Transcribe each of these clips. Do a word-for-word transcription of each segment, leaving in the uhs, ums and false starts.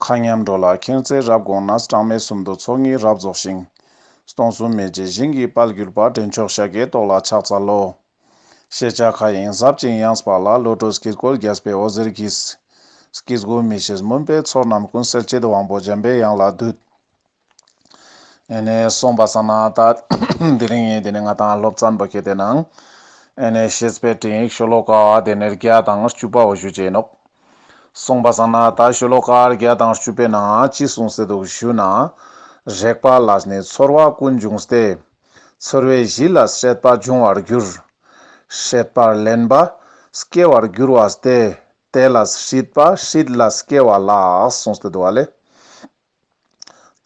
མཁའ་མཉམ་འགྲོ་ལ་མཁྱེན་བརྩེ་རབ་དགོངས་ནས། གྲངས་མེད་གསུམ་དུ་ཚོགས་གཉིས་རབ་རྫོགས་ཤིང་། སྟོང་གསུམ་མི་མཇེད་ཞིང་གི་དཔལ་གྱུར་པ། འདྲེན་མཆོག་ཤཱཀྱའི་ཏོག་ལ་ཕྱག་འཚལ་ལོ། ཤེས་བྱ་མཁའ་དབྱིངས་ཟབ་ཅིང་ཡངས་པ་ལ། བློ་གྲོས་དཀྱིལ་འཁོར་རྒྱས་པའི་འོད་ཟེར་གྱིས། སྐྱེ་དགུའི་མི་ཤེས་མུན་པའི་ཚོགས་རྣམས་ཀུན། སེལ་བྱེད་དབང་པོ་འཇམ་པའི་དབྱངས་ལ་འདུད། ཨེ་ནེ་སོང་པ་སང་ན་ད་དེ་རིང་ངི་དེ་ནེ་ང་དང་སློབ་ཚན་པོ་ཁེ་ཏེ་ནང་ཨེ་ནེ་བཤེས་པའི་སྤྲིངས་ཡིག་ཤོ་ལོ་ཀ་དེ་ནེ་བརྒྱ་དང་བཅུ་པ་བོ་ཞུ་ཅེས་ཨིན་ནོག། སོང་པ་སང་ན་ད་ཤོ་ལོ་ཀ་བརྒྱ་དང་བཅུ་པའི་ནང་ཅི་གསུངས་ཏེ་འདུག་ཞུ་ན། རེག་པ་ལས་ནི་ཚོར་བ་ཀུན་འབྱུང་སྟེ། ཚོར་བའི་གཞི་ལས་སྲེད་པ་འབྱུང་བར་འགྱུར། སྲེད་པར་ལེན་པ་སྐྱེ་བར་འགྱུར་བ་སྟེ། དེ་ལས་སྲིད་པ་སྲིད་ལས་སྐྱེ་བ་ལ་གསུངས་ཏེ་འདུག་ཨ་ལེ།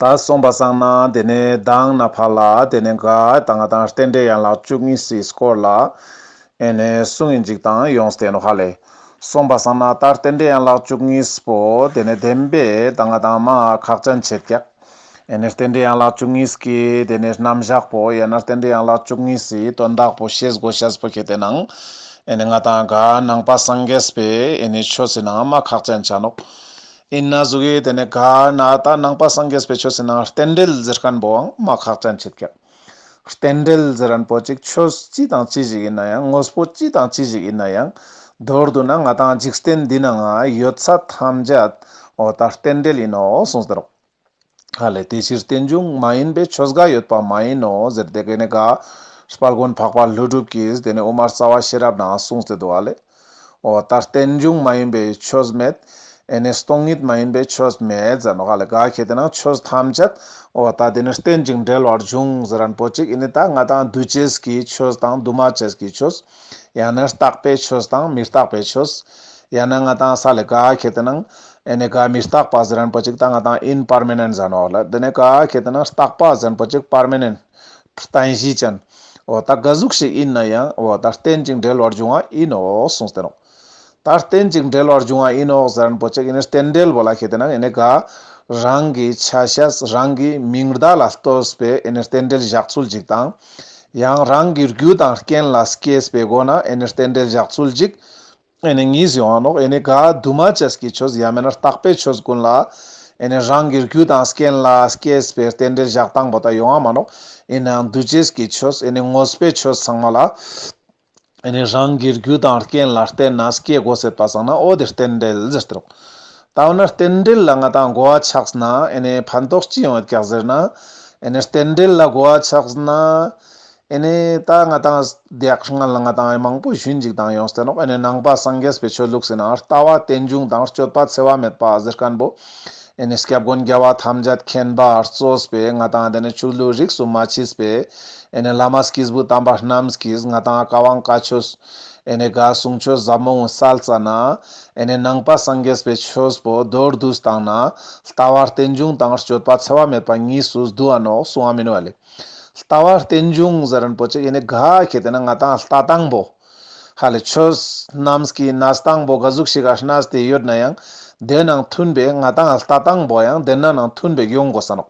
ད་སོང་པ་སང་ན་དེ་ནེ་མདང་ནེ་ཕར་ལ་དེ་ནེ་ག་ད་ང་དང་རྟེན་འབྲེལ་ཡན་ལག་བཅུ་གཉིས་སི་སྐོར་ལ་ཨེ་ནེ་གསུངས་ཡིན་ཅིག་དང་ཡོངས་ཏེ་ནོག་ཧ་ལེ། སོང་པ་སང་ན་ད་རྟེན་འབྲེལ་ཡན་ལག་བཅུ་གཉིས་པོ་དེ་ནེ་བདེན་པའི་ད་ང་དང་མ་ཁག་ཅན་ཆེད་ཀྱག། ཨེ་ནེ་རྟེན་འབྲེལ་ཡན་ལག་བཅུ་གཉིས་ཀྱི་དེ་ནེ་རྣམ་གཞག་པོ་ཡང་ན་རྟེན་འབྲེལ་ཡན་ལག་བཅུ་གཉིས་སི་དོན་དག་པོ་ཤེས་དགོས་ཤེས་པོ་ཁེ་ཏེ་ནང་ཨེ་ནེ་ང་དང་ག་ནང་པ་སངས་རྒྱས་པའི་ཨེ་ནེ་ཆོས་སི་ནང་མ་ཁག་ཅན་ཆ་ནོག། ཨིན་ན་ཟུག་གི་དེ་ནེ་ག་ན་ད་ནང་པ་སངས་རྒྱས་པའི་ཆོས་སི་ནང་རྟེན་འབྲེལ་ཟེར་མཁན་པོའང་མ་ཁག་ཅན་ཆེད་ཀྱག། རྟེན་འབྲེལ་ཟེར་མཁན་པོ་ཅིག་ཆོས་ཅི་དང་ཅི་ཞིག་ཨིན་ན་ཡང་དངོས་པོ་ཅི་དང་ཅི་ཞིག་ཨིན་ན་ཡང་མདོར་བསྡུ་ན་ང་དང་འཇིག་རྟེན་འདི་ནང་ཡོད་ཚད་ཐམས་ཅད་འོ་ད་རྟེན་འབྲེལ་ཨིན་ནོག་གསུངས་ཏེ་རོག། ཧ་ལེ་དེ་ཕྱིར་རྟེན་འབྱུང་མ་ཡིན་པའི་ཆོས་འགའ་ཡོད་པ་མ་ཡིན་ནོ་ཟེར་ཏེ་ག་ནེ་ག་དཔལ་མགོན་འཕགས་པ་ཀླུ་སྒྲུབ་ཀྱིས་དེ་ནེ་དབུ་མ་རྩ་བ་ཤེས་རབ་ནང་གསུངས་ཏེ་འདུག་ཨ་ལེ། འོ་ད་རྟེན་འབྱུང་མ་ཡིན་པའི་ཆོས་མེད། ཨེ་ནེ་སྟོང་ཉིད་མ་ཡིན་པའི་ཆོས་མེད་ཟེར་ནོག་ཧ་ལེ། ག་ཁེ་ཏེ་ནང་ཆོས་ཐམས་ཅད་འོ་ད་དེ་ནེ་རྟེན་ཅིང་འབྲེལ་བར་འབྱུང་ཟེར་མཁན་པོ་ཅིག་ཨེ་ནེ་ད་ང་དང་འདུ་བྱེད་ཀྱི་ཆོས་དང་འདུ་མ་བྱེད་ཀྱི་ཆོས། ཡང་ན་རྟག་པའི་ཆོས་དང་མི་རྟག་པའི་ཆོས། ཡང་ན་ང་དང་ས་ལེ་ག་ཁེ་ཏེ་ནང་ཨེ་ནེ་ག་མི་རྟག་པ་ཟེར་མཁན་པོ་ཅིག་ད་ང་དང་ཨིམ་པར་མ་ནེན་ཊ་ཟེར་ནོག་ལེ། དེ་ནེ་ག་ཁེ་ཏེ་ནང་རྟག་པ་ཟེར་མཁན་པོ་ཅིག་པར་མ་ནེན་ཊ་རྟེན་གཞི་ཅན། འོ་ད་ག་ཟུག་ཞིག་ཨིན་ན་ཡང་འོ་ད་རྟེན་ཅིང་འབྲེལ་བར་འབྱུང་བ་ཨིན་ནོག་གསུངས་ཏེ་ནོག། ད་རྟེན་ཅིང་འབྲེལ་བར་འབྱུང་བ་ཨིན་ནོག་ཟེར་མཁན་པོ་ཅིག་ཨེ་ནེ་རྟེན་འབྲེལ་པོ་ལ་ཁེ་ཏེ་ནང་ཨེ་ནེ་ག་རང་གི་ཆ་ཤས་རང་གི་མིང་བརྡ་ལ་ལྟོས་པའི་ཨེ་ནེ་རྟེན་འབྲེལ་བཞག་ཚུལ་ཅིག་དང་། ཡང་རང་གི་རྒྱུ་དང་རྐྱེན་ལ་སྐྱེས་པའི་སྒོ་ནེ་ཨེ་ནེ་རྟེན་འབྲེལ་བཞག་ཚུལ་ཅིག་ཨེ་ནེ་གཉིས་ཡོང་ང་ནོག། ཨེ་ནེ་ག་འདུ་མ་བྱས་ཀྱི་ཆོས་ཡང་མེན་ན་རྟག་པའི་ཆོས་ཀུན་ལ་ཨེ་ནེ་རང་གི་རྒྱུ་དང་རྐྱེན་ལ་སྐྱེས་པའི་རྟེན་འབྲེལ་བཞག་སྟངས་པོ་ད་ཡོང་ང་མ་ནོག། ཨིན་ནའང་འདུ་བྱེད་ཀྱི་ཆོས་ཨེ་ནེ་དངོས་པོའི་ཆོས་ཚང་མ་ལ་ཨེ་ནེ་རང་གི་རྒྱུ་དང་རྐྱེན་ལ་བརྟེན་ནེ་སྐྱེ་དགོས་ཟེར་པ་སང་ན་འོ་དེ་རྟེན་འབྲེལ་ཟེར་ཏེ་རོག། ད་འོ་ན་རྟེན་འབྲེལ་ལ་ང་དང་གོ་བ་ཆགས་ན་ཨེ་ནེ་ཕན་ཐོགས་ཅི་ཡོང་ཡོད་ཀྱག་ཟེར་ན། ཨེ་ནེ་རྟེན་འབྲེལ་ལ་གོ་བ་ཆགས་ན། ཨེ་ནེ་ད་ང་དང་དེ་ཡག་སྔ་ལ་ང་དང་མང་པོ་ཞུན་ཅིག་དང་ཡོངས་ཏེ་ནོག། ཨེ་ནེ་ནང་པ་སངས་རྒྱས་པའི་ཆོས་ལུགས་སི་ནང་ལྟ་བ་རྟེན་འབྱུང་དང་སྤྱོད་པ་འཚེ་བ་མེད་པ་ཟེར་མཁན་པོ། ཨེ་ནེ་སྐྱབས་མགོན་རྒྱལ་བ་ཐམས་ཅད་མཁྱེན་པ་གཙོས་པའི་ང་དང་དེ་ནེ་ཆོས་ལུགས་རིས་སུ་མ་ཆད་པའི་ཨེ་ནེ་བླ་མ་སྐྱེས་བུ་དམ་པ་རྣམས་ཀྱིས་ང་དང་བཀའ་དབང་བཀའ་ཆོས་ཨེ་ནེ་ག་གསུང་ཆོས་ཟབ་མོ་སལ་ཙ་ན་ཨེ་ནེ་ནང་པ་སངས་རྒྱས་པའི་ཆོས་པོ་མདོར་བསྡུས་བཏང་ན་ལྟ་བ་རྟེན་འབྱུང་དང་སྤྱོད་པ་འཚེ་བ་མེད་པ་གཉིས་སུ་བསྡུ་བ་ནོག་གསུང་བ་མིན་ནོག་ལེ། ལྟ་བ་རྟེན་འབྱུང་ཟེར་མཁན་པོ་ཅིག་ཨེ་ནེ་ག་ཁེ་ཏེ་ནང་ང་དང་ལྟ་སྟངས་པོ། ཧ་ལེ་ཆོས་རྣམས་ཀྱི་གནས་སྟངས་པོ་ག་ཟུག་ཞིག་ག་གནས་ཏེ་ཡོད་ན་ཡང་དེ་ནང་མཐུན་པའི་ང་དང་ལྟ་སྟངས་པོ་ཡང་དེ་ནང་མཐུན་པའི་ཡོང་དགོས་ས་ནོག།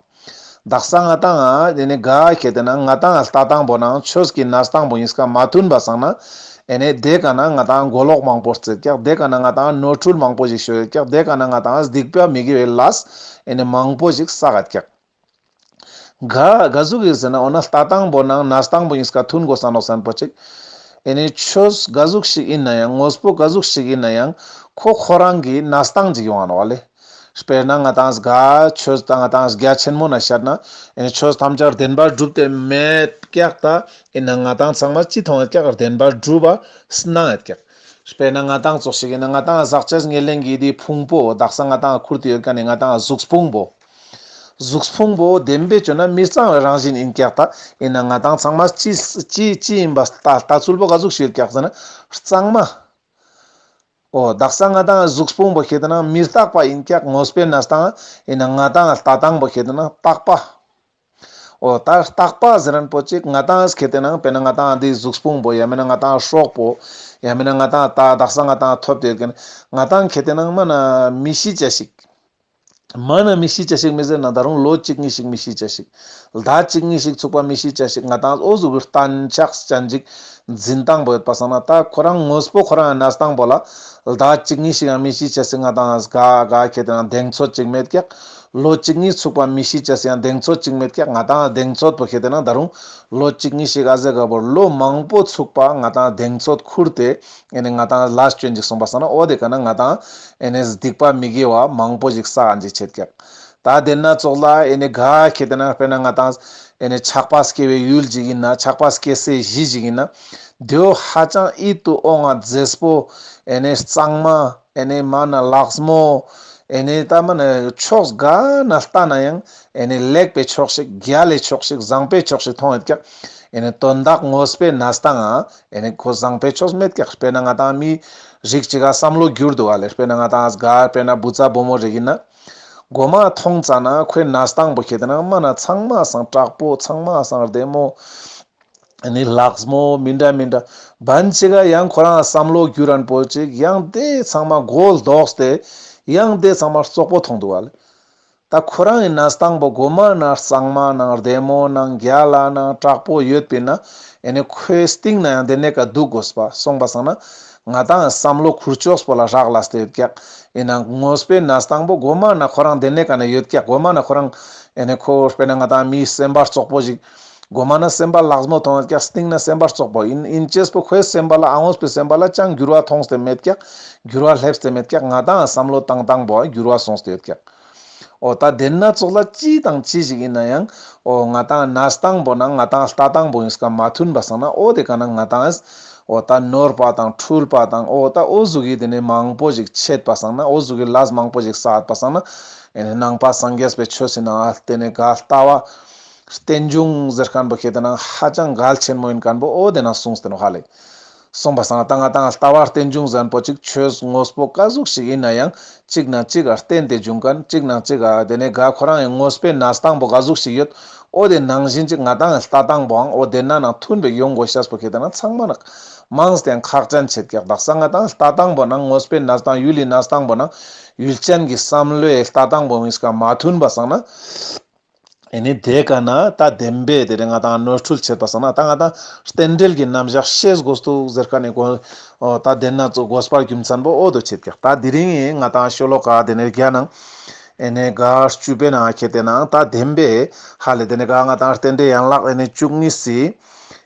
དག་ས་ང་དང་ཨེ་ནེ་ག་ཁེ་ཏེ་ནང་ང་དང་ལྟ་སྟངས་པོ་ནང་ཆོས་ཀྱི་གནས་སྟངས་པོ་གཉིས་ཀ་མ་མཐུན་པ་སང་ན་ཨེ་ནེ་དེ་ཀ་ན་ང་དང་མགོ་ལོག་མང་པོ་རྩེད་ཀྱག། དེ་ཀ་ན་ང་དང་ནོར་འཁྲུལ་མང་པོ་ཞིག་ཤོར་ཀྱག། དེ་ཀ་ན་ང་དང་སྡིག་པ་མི་དགེ་བའི་ལས་ཨེ་ནེ་མང་པོ་ཞིག་བསགས་ཀྱག། ག་ག་ཟུག་གི་ཟེར་ན་འོ་ན་ལྟ་སྟངས་པོ་ནང་གནས་སྟངས་པོ་གཉིས་ཀ་མཐུན་དགོས་ས་ནོག་ཟེར་མཁན་པོ་ཅིག། ཨེ་ནེ་ཆོས་ག་ཟུག་ཞིག་ཨིན་ན་ཡང་དངོས་པོ་ག་ཟུག་ཞིག་ཨིན་ན་ཡང་ཁོ་ཁོ་རང་གི་གནས་སྟངས་ཅིག་ཡོང་ང་ནོག་ལེ། དཔེར་ན་ང་དང་ག་ཆོས་དང་ང་དང་རྒྱ་ཆེན་མོ་ནེ་བཤད་ན་ཨེ་ནེ་ཆོས་ཐམས་ཅད་བདེན་པར་གྲུབ་སྟེ་མེད་ཀྱག། ད་ཨིན་ན་ང་དང་ཚང་མ་ཅི་མཐོང་ཡོད་ཀྱག། བདེན་པར་གྲུབ་པ་སྣང་ཡོད་ཀྱག། དཔེར་ན་ང་དང་ཙོགས་ཤིག་ཨིན་ན་ང་དང་ཟག་བཅས་ཉེར་ལེན་གྱི་དེ་ཕུང་པོ་དག་ས་ང་དང་ཁུར་ཏེ་ཡོད་མཁན་ནི་ང་དང་གཟུགས་ཕུང་པོ། གཟུགས་ཕུང་པོ་བདེན་པའི་ཆོས་ན་མི་གཙང་བའི་རང་བཞིན་ཨིན་ཀྱག། ད་ཨིན་ན་ང་དང་ཚང་མ་ཅི་ཅི་ཅི་ཨིན་པ་ལྟ་ལྟ་ཚུལ་པོ་ག་ཟུག་ཞིག་ཡོད་ཀྱག་ཟེར་ན་གཙང་མ། འོ་དག་ས་ང་དང་གཟུགས་ཕུང་པོ་ཁེ་ཏེ་ནང་མི་རྟག་པ་ཨིན་ཀྱག། དངོས་པོའི་གནས་སྟངས་ཨིན་ན་ང་དང་ལྟ་སྟངས་པོ་ཁེ་ཏེ་ནང་རྟག་པ། འོ་ད་རྟག་པ་ཟེར་མཁན་པོ་ཅིག་ང་དང་ཁེ་ཏེ་ནང་དཔེར་ན་ང་དང་འདི་གཟུགས་ཕུང་པོ་ཡང་མེན་ན་ང་དང་སྲོག་པོ་ཡང་མེན་ན་ང་དང་ད་དག་ས་ང་དང་ཐོབ་སྟེ་ཡོད་མཁན་ང་དང་ཁེ་ཏེ་ནང་མ་ན་མི་ཤི་ཅེས་ཤིག། མ་ན་མི་ཤི་ཅེས་ཤིག་མི་ཟེར་ན་ད་རུང་ལོ་གཅིག་གཉིས་ཤིག་མི་ཤི་ཅེས་ཤིག། ཟླ་གཅིག་གཉིས་ཤིག་ཚུགས་པ་མི་ཤི་ཅེས་ཤིག། ང་དང་འོ་ཟུག་གི་གཏན་ཆགས་ཅན་ཅིག་འཛིན་སྟངས་པོ་ཡོད་པ་སང་ན་ད་ཁོ་རང་དངོས་པོ་ཁོ་རང་གནས་སྟངས་པོ་ལ་ ཟླ་གཅིག་གཉིས་ཤིག་ཡང་མི་ཤི་ཅེས་སི་ང་ཏང་ག་ག་ཁེ་ཏེ་ན་གདེང་ཚོད་ཅིག་མེད་ཀྱག། ལོ་གཅིག་གཉིས་ཚུགས་པ་མི་ཤི་ཅེས་སི་ཡང་གདེང་ཚོད་ཅིག་མེད་ཀྱག། ང་ཏང་གདེང་ཚོད་པོ་ཁེ་ཏེ་ན་ད་རུང་ལོ་གཅིག་གཉིས་ཤིག་ག་ཟེར་ག་བོར་ལོ་མང་པོ་ཚུགས་པ་ང་ཏང་གདེང་ཚོད་ཁུར་ཏེ་ཨེ་ནི་ང་ཏང་ལས་ཅོན་ཅིག་སོང་པ་སང་ན་འོ་དེ་ཀ་ན་ང་ཏང་ཨེ་ནི་སྡིག་པ་མི་དགེ་བ་མང་པོ་ཞིག་བསགས་ཨིན་ཅིག་ཆེད་ཀྱག། ད་དེ་ན་ཙོགས་ལ་ཨེ་ནི་ག་ཁེ་ཏེ་ན་དཔེར་ན་ང་ཏང་ཨེ་ནི་ཆགས་པ་སྐྱེ་བའི་ཡུལ་ཅིག་ཨིན་ན་ཆགས་པ་སྐྱེ་སའི་གཞི་ཅིག་ཨིན་ན་དེའོ་ཧ་ཅང་ཡིད་དུ་འོང་ང་མཛེས་པོ་ཨེ་ནི་གཙང་མ་ཨེ་ནི་མ་ན་ལགས་མོ་ཨེ་ནི་ད་མ་ན་ཕྱོགས་ག་ན་ལྟ་ན་ཡང་ཨེ་ནི་ལེགས་པའི་ཕྱོགས་ཤིག་རྒྱལ་ལའི་ཕྱོགས་ཤིག་བཟང་པོའི་ཕྱོགས་ཤིག་མཐོང་ཡོད་ཀྱག། ཨེ་ནི་དོན་དག་དངོས་པོའི་གནས་སྟངས་ཨེ་ནི་ཁོ་བཟང་པོའི་ཕྱོགས་མེད་ཀྱག། དཔེར་ན་ང་ཏང་མི་རིགས་ཅིག་ག་བསམ་བློ་འགྱུར་འདུག་ག་ལེ། དཔེར་ན་ང་ཏང་ག་དཔེར་ན་བུ་ཚ་བུ་མོ་རིགས་ཨིན་ན། གོ་མ་མཐོང་ཙ་ན་ཁོའི་གནས་སྟངས་པོ་ཁེ་ཏེ་ན་མ་ན་ཚང་མ་སང་དྲག་པོ་ཚང་མ་སང་བདེ་མོ། ཨ་ནི་ལགས་མོ་མི་འདྲ་མི་འདྲ། བན་ཅིག་ག་ཡང་ཁོ་རང་བསམ་བློ་འགྱུར་རན་པོ་ཅིག་ཡང་དེ་ཚང་མ་མགོ་ལྡོག་སྟེ་ཡང་དེ་ཚང་མ་རྩོག་པོ་མཐོང་འདུག་ག་ལེ། ད་ཁོ་རང་གི་གནས་སྟངས་པོ་གོ་མ་ན་གཙང་མ་ནང་བདེ་མོ་ནང་རྒྱལ་ལ་ནང་དྲག་པོ་ཡོད་པིན་ན་ཨེ་ནི་ཁོའི་སྟིང་ན་ཡང་དེ་ནས་ཀ་འདུག་དགོས་པ་སོང་པ་སང་ན་ང་ཏང་བསམ་བློ་ཁུར་ཕྱོགས་པོ་ལ་རག་ལས་ཏེ་ཡོད་ཀྱག། ཨིན་ན་དངོས་པོའི་གནས་སྟངས་པོ་གོ་མ་ན་ཁོ་རང་དེ་ནས་ཀ་ན་ཡོད་ཀྱག། གོ་མ་ན་ཁོ་རང་ཨེ་ནི་ཁོ་དཔེར་ན་ང་ཏང་མིའི་སེམས་པ་རྩོག་པོ་ཞིག། གོ་མ་ན་སེམས་པ་ལགས་མོ་མཐོང་ཡོད་ཀྱག། སྟིང་ན་སེམས་པ་རྩོག་པོ་ཨིན། ཨིན་ཅེས་པོ་ཁོའི་སེམས་པ་ལ་ཨ་དངོས་པོའི་སེམས་པ་ལ་ཅང་འགྱུར་བ་མཐོང་སྟེ་མེད་ཀྱག། འགྱུར་བ་སླེབས་ཏེ་མེད་ཀྱག། ང་ཏང་བསམ་བློ་བཏང་སྟངས་པོ་འགྱུར་བ་སོང་སྟེ་ཡོད་ཀྱག། འོ་ད་དེ་ན་ཙོགས་ལ་ཅི་དང་ཅི་ཞིག་ཨིན་ན་ཡང་འོ་ང་ཏང་གནས་སྟངས་པོ་ནང་ང་ཏང་ལྟ་སྟངས་པོ་ཨིན་སྐ་མ་མཐུན་པ་སང་ན་འོ་དེ་ཀ་ན་ང་ཏང་འོ་ད་ནོར་པ་དང་འཁྲུལ་པ་དང་འོ་ད་འོ་ཟུག་གི་དེ་ནས་མང་པོ་ཞིག་ཆད་པ་སང་ན་འོ་ཟུག་གི་ལས་མང་པོ་ཞིག་བསགས་པ་སང་ན་ཨེ་ནི་ནང་པ་སངས་རྒྱས་པའི་ཆོས་སི་ནང་ཨ་དེ་ནས་ག་ལྟ་བ་རྟེན་འབྱུང་ཟེར་མཁན་པོ་ཁེ་ཏེ་ན་ཧ་ཅང་གལ་ཆེན་མོ་ཨིན་མཁན་པོ་འོ་དེ་ན་གསུངས་ཏེ་ནོག་ཧ་ལེ། གསུངས་པ་སང་ད་ང་ཏང་ལྟ་བ་རྟེན་འབྱུང་ཟེར་མཁན་པོ་ཅིག་ཆོས་དངོས་པོ་ག་ཟུག་ཞིག་ཨིན་ན་ཡང་གཅིག་ན་གཅིག་ག་བརྟེན་ཏེ་འབྱུང་མཁན་གཅིག་ན་གཅིག་ག་དེ་ནས་ག་ཁོ་རང་ཡང་དངོས་པོའི་གནས་སྟངས་པོ་ག་ཟུག་ཞིག་ཡོད། འོ་དེ་ནང་བཞིན་ཅིག་ང་ཏང་ལྟ་སྟངས་པོའང་འོ་དེ་ན་ནང་མཐུན་པའི་ཡོང་དགོས་ཤེས་པོ་ཁེ་ཏེ་ན་ཚང་མ་ན་མངས་ཏེ་ཁག་ཅན་ཆེད་ཀྱག། དག་ས་ང་ཏང་ལྟ་སྟངས་པོ་ནང་དངོས་པོའི་གནས་སྟངས་ཡུལ་ལི་གནས་སྟངས་པོ་ནང་ཡུལ་ཅན་གྱི་བསམ་བློའི་ལྟ་སྟངས་པོ་ཨིན་སྐ་མ་མཐུན་པ་སང་ན། ཨེ་ནི་དེ་ཀ་ན་ད་བདེན་པའི་དེ་རེ་ང་ཏང་ནོར་འཁྲུལ་ཆད་པ་སང་ན་ད་ང་ཏང་རྟེན་འབྲེལ་གྱི་རྣམ་གཞག་ཤེས་དགོས་འདུག་ཟེར་མཁན་ནི་གོ་ད་དེ་ན་ཙོགས་དགོས་པ་རྒྱུ་མཚན་པོ་འོ་དོ་ཆེད་ཀྱག། ད་དེ་རིང་ང་ཏང་ཤོ་ལོ་ཀ་དེ་ནས་བརྒྱ་ནང་ཨེ་ནི་ག་བཅུ་པའི་ནང་ཁེ་ཏེ་ན་ད་བདེན་པའི་ཧ་ལེ་དེ་ནས་ག་ང་ཏང་རྟེན་འབྲེལ་ཡན་ལག་ཨེ་ནི་བཅུ་གཉིས་སི་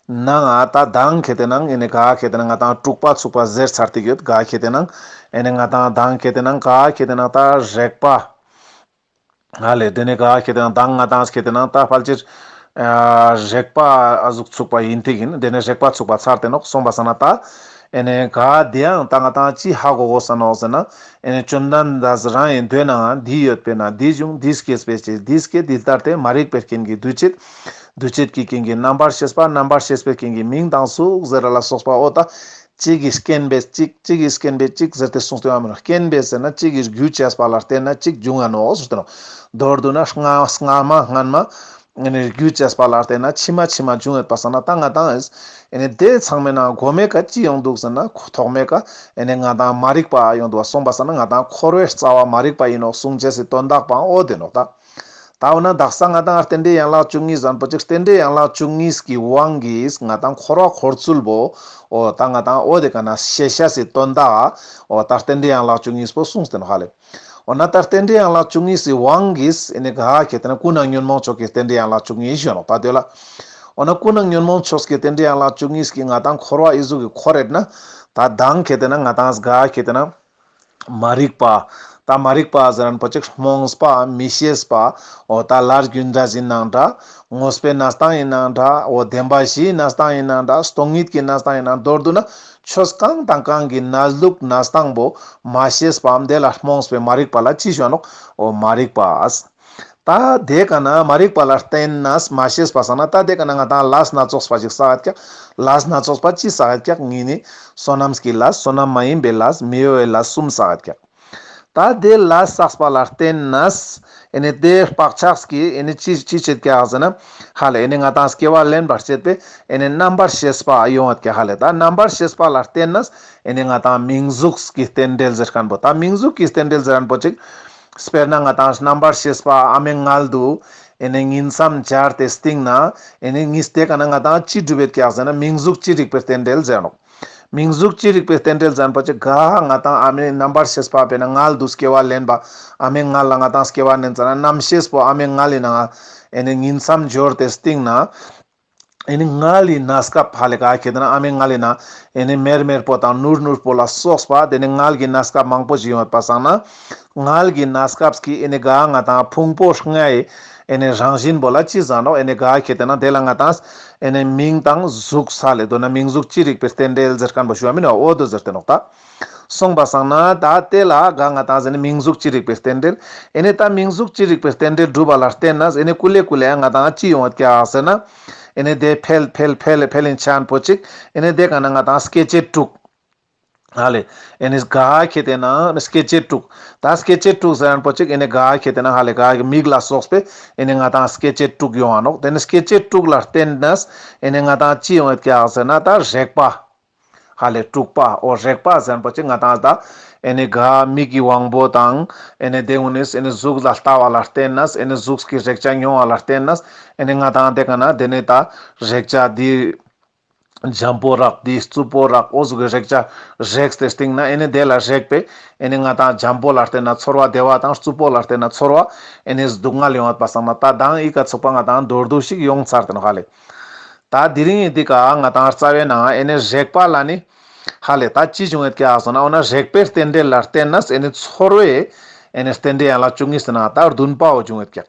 ནང་ད་མདང་ཁེ་ཏེ་ན་ཨེ་ནི་ག་ཁེ་ཏེ་ན་ང་ཏང་དྲུག་པ་ཚུགས་པ་ཟེར་ཚར་ཏེ་ཡོད། ག་ཁེ་ཏེ་ན་ཨེ་ནི་ང་ཏང་མདང་ཁེ་ཏེ་ན་ག་ཁེ་ཏེ་ན་ད་རེག་པ། ཧ་ལེ་དེ་ནས་ག་ཁེ་ཏེ་ན་མདང་ང་ཏང་ཁེ་ཏེ་ན་ད་ཕལ་ཆེར་ཨ་རེག་པ་ཨ་ཟུག་ཚུགས་པ་ཨིན་ཏེ་ཨིན། དེ་ནས་རེག་པ་ཚུགས་པ་ཚར་ཏེ་ནོག། སོང་པ་སང་ན་ད་ཨེ་ནས་ག་དེའང་ད་ང་ཏང་ཅི་ཧ་གོ་དགོས་ས་ནོག་ཟེར་ན་ཨེ་ནས་བཅོམ་ལྡན་འདས་རང་ཡིན་དོན་ནའང་འདི་ཡོད་པས་ན་འདི་འབྱུང་། འདི་སྐྱེས་པའི་ཕྱིར་འདི་སྐྱེ། འདི་ལྟར་དེ་མ་རིག་པའི་རྐྱེན་གྱིས་འདུ་བྱེད། འདུ་བྱེད་ཀྱི་རྐྱེན་གྱིས་རྣམ་པར་ཤེས་པ། རྣམ་པར་ཤེས་པའི་རྐྱེན་གྱིས་མིང་དང་གཟུགས་ཟེར་ར་ལ་སོགས་པ་འོ་ད། གཅིག་གིས་རྐྱེན་པས་གཅིག་གཅིག་གིས་རྐྱེན་པས་གཅིག་ཟེར་ཏེ་གསུངས་ཏེ་ཡོད་མ་ནོག། རྐྱེན་པས་ཟེར་ན་གཅིག་གིས་རྒྱུ་བྱས་པ་ལ་བརྟེན་ན་གཅིག་འབྱུང་ང་ནོག་ཟེར་ཏེ་ནོག། མདོར་བསྡུ་ན་སྔ་སྔ་མ་སྔན་མ་ཨེ་ནི་རྒྱུ་བྱས་པ་ལ་བརྟེན་ན་ཕྱི་མ་ཕྱི་མ་འབྱུང་ཡོད་པ་སང་ན་ད་ང་ཏང་ཨེ་ནི་དེ་ཚང་མའི་ནང་གོ་མའི་ཀ་ཅི་ཡོང་འདུག་ཟེར་ན་ཐོག་མའི་ཀ་ཨེ་ནི་ང་ཏང་མ་རིག་པ་ཡོང་འདུག་པ། སོང་པ་སང་ན་ང་ཏང་འཁོར་བའི་རྩ་བ་མ་རིག་པ་ཡིན་ནོག་གསུང་ཅེས་སི་དོན་དག་པའང་འོ་དེ་ནོག་ད། ད་འོ་ན་དག་ས་ང་ཏང་རྟེན་འབྲེལ་ཡན་ལག་བཅུ་གཉིས་ཟེར་མཁན་པོ་ཅིག་རྟེན་འབྲེལ་ཡན་ལག་བཅུ་གཉིས་ཀྱི་དབང་གིས་ང་ཏང་འཁོར་བ་འཁོར་ཚུལ་པོ་འོ་ད་ང་ཏང་འོ་དེ་ཀ་ན་ཤེས་ཤེས་སི་དོན་དག་འོ་ད་རྟེན་འབྲེལ་ཡན་ལག་བཅུ་གཉིས་པོ་གསུངས་ཏེ་ནོག་ཧ་ལེ། འོ་ན་ད་རྟེན་འབྲེལ་ཡན་ལག་བཅུ་གཉིས་སི་དབང་གིས་ཨེ་ནི་ག་ཁེ་ཏེ་ན་ཀུན་ནས་ཉོན་མོངས་ཕྱོགས་ཀྱི་རྟེན་འབྲེལ་ཡན་ལག་བཅུ་གཉིས་ཞུ་ནོག་ད་དེ་ལ། འོ་ན་ཀུན་ནས་ཉོན་མོངས་ཕྱོགས་ཀྱི་རྟེན་འབྲེལ་ཡན་ལག་བཅུ་གཉིས་ཀྱིས་ང་ཏང་འཁོར་བ་ཨི་ཟུག་གི་འཁོར་རེད་ན་ད་མདང་ཁེ་ཏེ་ན་ང་ཏང་ག་ཁེ་ཏེ་ན། མ་རིག་པ། ད་མ་རིག་པ་ཟེར་མཁན་པོ་ཅིག་རྨོངས་པ་མི་ཤེས་པ། འོ་ད་ལར་རྒྱུ་འབྲས་ཡིན་ནའང་འདྲ། དངོས་པོའི་གནས་སྟངས་ཡིན་ནའང་འདྲ། འོ་བདེན་པ་བཞིའི་གནས་སྟངས་ཡིན་ནའང་འདྲ། སྟོང་ཉིད་ཀྱི་གནས་སྟངས་ཡིན་ནའང་མདོར་བསྡུ་ན་ཆོས་གང་དང་གང་གི་གནས་ལུགས་གནས་སྟངས་པོ་མ་ཤེས་པའམ་དེ་ལ་རྨོངས་པའི་མ་རིག་པ་ལ་ཅི་ཞུ་ནོག། འོ་མ་རིག་པ། ད་དེ་ཀ་ན་མ་རིག་པ་ལ་བརྟེན་ནས་མ་ཤེས་པ་སང་ན་ད་དེ་ཀ་ན་ང་ཏང་ལས་སྣ་ཚོགས་པ་ཞིག་བསགས་ཀྱག། ལས་སྣ་ཚོགས་པ་ཅི་བསགས་ཀྱག། ངེད་ནི་བསོད་ནམས་ཀྱི་ལས། བསོད་ནམས་མ་ཡིན་པའི་ལས། མི་གཡོ་བའི་ལས་གསུམ་བསགས་ཀྱག། ད་དེ་ལས་བསགས་པ་ལ་བརྟེན་ནས་ཨེ་ནི་དེ་བག་ཆགས་ཀྱིས་ཨེ་ནི་ཅི་ཅི་བྱེད་ཀྱག་ཟེར་ན་ཧ་ལེ་ཨེ་ནི་ང་ཏང་སྐྱེ་བ་ལེན་པར་བྱེད་པའི་ཨེ་ནི་རྣམ་པར་ཤེས་པ་ཡོང་བ་ཀྱག་ཧ་ལེ། ད་རྣམ་པར་ཤེས་པ་ལ་བརྟེན་ནས་ཨེ་ནི་ང་ཏང་མིང་གཟུགས་ཀྱི་རྟེན་འབྲེལ་ཟེར་མཁན་པོ། ད་མིང་གཟུགས་ཀྱི་རྟེན་འབྲེལ་ཟེར་མཁན་པོ་ཅིག། དཔེར་ན་ང་ཏང་རྣམ་པར་ཤེས་པ་ཨ་མའི་མངལ་དུ་ཨེ་ནི་ཉིང་མཚམས་སྦྱར་ཏེ་སྟིང་ན་ཨེ་ནི་ཉིས་དེ་ཀ་ན་ང་ཏང་ཅི་སྒྲུབ་ཡོད་ཀྱག་ཟེར་ན་མིང་གཟུགས་ཅི་རིགས་པའི་རྟེན་འབྲེལ་ཟེར་ནོག། མིང་གཟུགས་ཅི་རིགས་པའི་རྟེན་འབྲེལ་ཟེར་ན་པོ་ཅིག་ག་ང་ཏང་ཨ་མའི་རྣམ་པར་ཤེས་པ་པས་ན་མངལ་དུ་སྐྱེ་བ་ལེན་པ། ཨ་མའི་མངལ་ལ་ང་ཏང་སྐྱེ་བ་ལེན་ཙ་ན་རྣམ་ཤེས་པོ་ཨ་མའི་མངལ་ལི་ནང་ཨེ་ནི་ཉིང་མཚམས་སྦྱོར་ཏེ་སྟིང་ན། ཨེ་ནི་མངལ་ལི་གནས་སྐབས་ཧ་ལེ་ག་ཁེ་ཏེ་ན་ཨ་མའི་མངལ་ལི་ན་ཨེ་ནི་མེར་མེར་པོ་དང་ནུར་ནུར་པོ་ལ་སོགས་པ་དེ་ནི་མངལ་གྱི་གནས་སྐབས་མང་པོ་ཞིག་ཡོང་བ་སང་ན། མངལ་གྱི་གནས་སྐབས་ཀྱི་ཨེ་ནི་ག་ང་ཏང་ཕུང་པོ་ལྔའི་ཨེ་ནི་རང་བཞིན་པོ་ལ་ཅི་ཟེར་ནོག་ཨེ་ནི་ག་ཁེ་ཏེ་ན་དེ་ལ་ང་ཏང་ཨེ་ནི་མིང་དང་གཟུགས་ས་ལེ་དོ་ན་མིང་གཟུགས་ཅི་རིགས་པའི་རྟེན་འབྲེལ་ཟེར་མཁན་པོ་ཞུ་བ་མིན་ནོག་འོ་དོ་ཟེར་ཏེ་ནོག་ད། སོང་པ་སང་ན་ད་དེ་ལ་ག་ང་ཏང་ཟེར་ནི་མིང་གཟུགས་ཅི་རིགས་པའི་རྟེན་འབྲེལ། ཨེ་ནི་ད་མིང་གཟུགས་ཅི་རིགས་པའི་རྟེན་འབྲེལ་སྒྲུབ་པ་ལ་བརྟེན་ན་ཨེ་ནི་ཀུ་ལེ་ཀུ་ལེ་ང་ཏང་ཅི་ཡོང་བ་ཀྱག་ཟེར་ན། ཨེ་ནི་དེ་འཕེལ་འཕེལ་འཕེལ་འཕེལ་ཡིན་ཆ་ན་པོ་ཅིག་ཨེ་ནི་དེ་ག་ན་ང་ཏང་སྐྱེ་མཆེད་དྲུག་ཧ་ལེ། ཨེ་ནི་ག་ཁེ་ཏེ་ན་སྐྱེ་མཆེད་དྲུག་ད་སྐྱེ་མཆེད་དྲུག་ཟེར་ན་པོ་ཅིག་ཨེ་ནི་ག་ཁེ་ཏེ་ན་ཧ་ལེ་ག་མིག་ལ་སོགས་པའི་ཨེ་ནི་ང་ཏང་སྐྱེ་མཆེད་དྲུག་ཡོང་ང་ནོག་དེ་ནི་སྐྱེ་མཆེད་དྲུག་ལ་བརྟེན་ནས་ཨེ་ནི་ང་ཏང་ཅི་ཡོང་བ་ཀྱག་ཟེར་ན་ད་རེག་པ། ཧ་ལེ་དྲུག་པ། འོ་རེག་པ་ཟེར་ན་པོ་ཅིག་ང་ཏང་ད་ཨེ་ནི་ག་མིག་གི་དབང་པོ་དང་ཨེ་ནི་དེ་གུན་ནི་ཨེ་ནི་གཟུགས་ལ་ལྟ་བ་ལ་བརྟེན་ནས་ཨེ་ནི་གཟུགས་ཀྱི་རེག་བྱ་མྱོང་བ་ལ་བརྟེན་ནས་ཨེ་ནི་ང་ཏང་དེ་ག་ན་དེ་ནི་ད་རེག་བྱ་འདི་འཇམ་པོ་རག་འདི་རྩུབ་པོ་རག་འོ་ཟུག་གི་རེག་བྱ་རེག་སྟེ་སྟིང་ན་ཨེ་ནི་དེ་ལ་རེག་པས་ཨེ་ནི་ང་ཏང་འཇམ་པོ་ལ་བརྟེན་ན་ཚོར་བ་བདེ་བ་དང་རྩུབ་པོ་ལ་བརྟེན་ན་ཚོར་བ་ཨེ་ནི་སྡུག་བསྔལ་ཡོང་བ་སང་ན་ད་དང་ཨི་ཀ་ཚུགས་པ་ང་ཏང་མདོར་བསྡུས་ཤིག་ཡོང་ཚར་ཏེ་ནོག་ཧ་ལེ། ད་དེ་རིང་ཡིན་འདི་ཀ་ང་ཏང་རྩ་བའི་ནང་ཨེ་ནི་རེག་པ་ལ་ནི་ཧ་ལེ་ད་ཅི་བྱུང་ཡོད་ཀྱག་ཟེར་ན་འོ་ན་རེག་པའི་རྟེན་འབྲེལ་ལ་བརྟེན་ནས་ཨེ་ནི་ཚོར་བའི་ཨེ་ནི་རྟེན་འབྲེལ་ཡན་ལག་བཅུ་གཉིས་ཟེར་ན་ད་བདུན་པའོ་བྱུང་ཡོད་ཀྱག་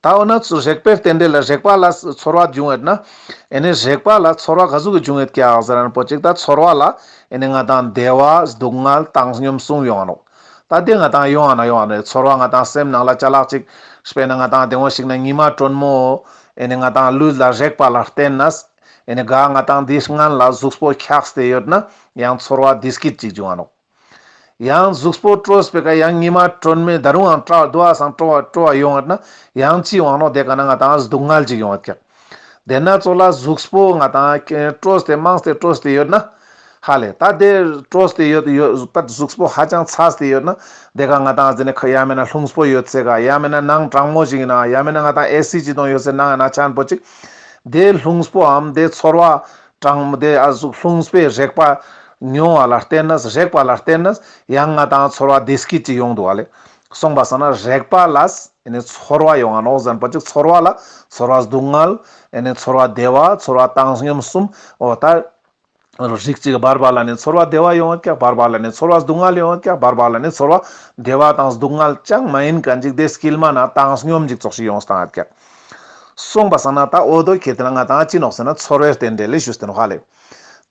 ད་འོ་ན་ཚུ་རེག་པའི་རྟེན་འབྲེལ་ལ་རེག་པ་ལ་ཚོར་བ་བྱུང་ཡོད་ན་ཨེ་ནི་རེག་པ་ལ་ཚོར་བ་ག་ཟུག་གི་བྱུང་ཡོད་ཀྱག་ཟེར་ན་པོ་ཅིག་ད་ཚོར་བ་ལ་ཨེ་ནི་ང་ཏང་བདེ་བ་སྡུག་བསྔལ་བཏང་སྙོམས་གསུམ་ཡོང་ང་ནོག་ད་དེ་ང་ཏང་ཡོང་ང་ན་ཡོང་ང་ན་ཚོར་བ་ང་ཏང་སེམས་ནང་ལ་ཅ་ལག་ཅིག་དཔེར་ན་ང་ཏང་དེ་འོ་ཞིག་ན་ཉི་མ་དྲོན་མོ་ཨེ་ནི་ང་ཏང་ལུས་ལ་རེག་པ་ལ་བརྟེན་ནས་ཨེ་ནི་ག་ང་ཏང་འདི་སྔན་ལ་གཟུགས་པོ་འཁྱགས་ཏེ་ཡོད་ན་ཡང་ཚོར་བ་བདེ་སྐྱིད་ཅིག་བྱུང་ང་ནོག་ཡང་གཟུགས་པོ་བཀྲོས་པའི་ཀ་ཡང་ཉི་མ་དྲོན་མོ་ད་རུང་ཡང་སྤྲོ་བ་སང་སྤྲོ་བ་སྤྲོ་བ་ཡོང་ཡོད་ན་ཡང་ཅི་ཡོང་ནོག་དེ་ག་ན་ང་ཏང་སྡུག་བསྔལ་ཅིག་ཡོང་ཡོད་ཀྱག་དེ་ན་ཚོ་ལ་གཟུགས་པོ་ང་ཏང་བཀྲོས་ཏེ་མངས་ཏེ་བཀྲོས་ཏེ་ཡོད་ན་ཧ་ལེ་ད་དེ་བཀྲོས་ཏེ་ཡོད་ཡོད་ད་གཟུགས་པོ་ཧ་ཅང་ཚ་སྟེ་ཡོད་ན་དེ་ག་ང་ཏང་ཟེར་ནི་ཁ་ཡང་མེད་ན་རླུང་པོ་ཡོད་ཚེ་ག་ཡང་མེད་ན་ནང་གྲང་མོ་ཞིག་ཡིན་ན་ཡང་མེད་ན་ང་ཏང་ཨེ་སི་ཅིག་གཏོང་ཡོད་ཚེ་ནང་ཡིན་ན་ཆ་ན་པོ་ཅིག་དེ་རླུང་པོའམ་དེ་ཚོར་བ་གྲང་མོ་དེ་ཨ་གཟུགས་རླུང་པོའི་རེག་པ་མྱོང་བ་ལ་བརྟེན་ནས་རེག་པ་ལ་བརྟེན་ནས་ཡང་ང་ཏང་ཚོར་བ་བདེ་སྐྱིད་ཅིག་ཡོང་འདུག་བ་ལེ། སོང་པ་སང་ན་རེག་པ་ལ་ཨེ་ནི་ཚོར་བ་ཡོང་ང་ནོག་ཟེར་ན་པོ་ཅིག་ཚོར་བ་ལ་ཚོར་བ་སྡུག་བསྔལ་ཨེ་ནི་ཚོར་བ་བདེ་བ་ཚོར་བ་བཏང་སྙོམས་གསུམ་འོ་ད་རིགས་གཅིག་བར་བར་ལ་ནི་ཚོར་བ་བདེ་བ་ཡོང་ཡོད་ཀྱག་བར་བར་ལ་ནི་ཚོར་བ་སྡུག་བསྔལ་ཡོང་ཡོད་ཀྱག་བར་བར་ལ་ནི་ཚོར་བ་བདེ་བ་དང་སྡུག་བསྔལ་ཅང་མ་ཡིན་མཁན་ཅིག་དེ་སྐྱིལ་མ་ན་བཏང་སྙོམས་ཅིག་ཙོགས་ཤིག་ཡོང་སྟངས་ཡོད་ཀྱག་སོང་པ་སང་ན་ད་འོ་དོ་ཁེ་ཏེ་ན་ང་ཏང་ཅི་ནོག་ཟེར་ན་ཚོར་བའི་རྟེན་འབྲེལ་ལེ་ཞུས་ཏེ་ནོག་ཧ་ལེ།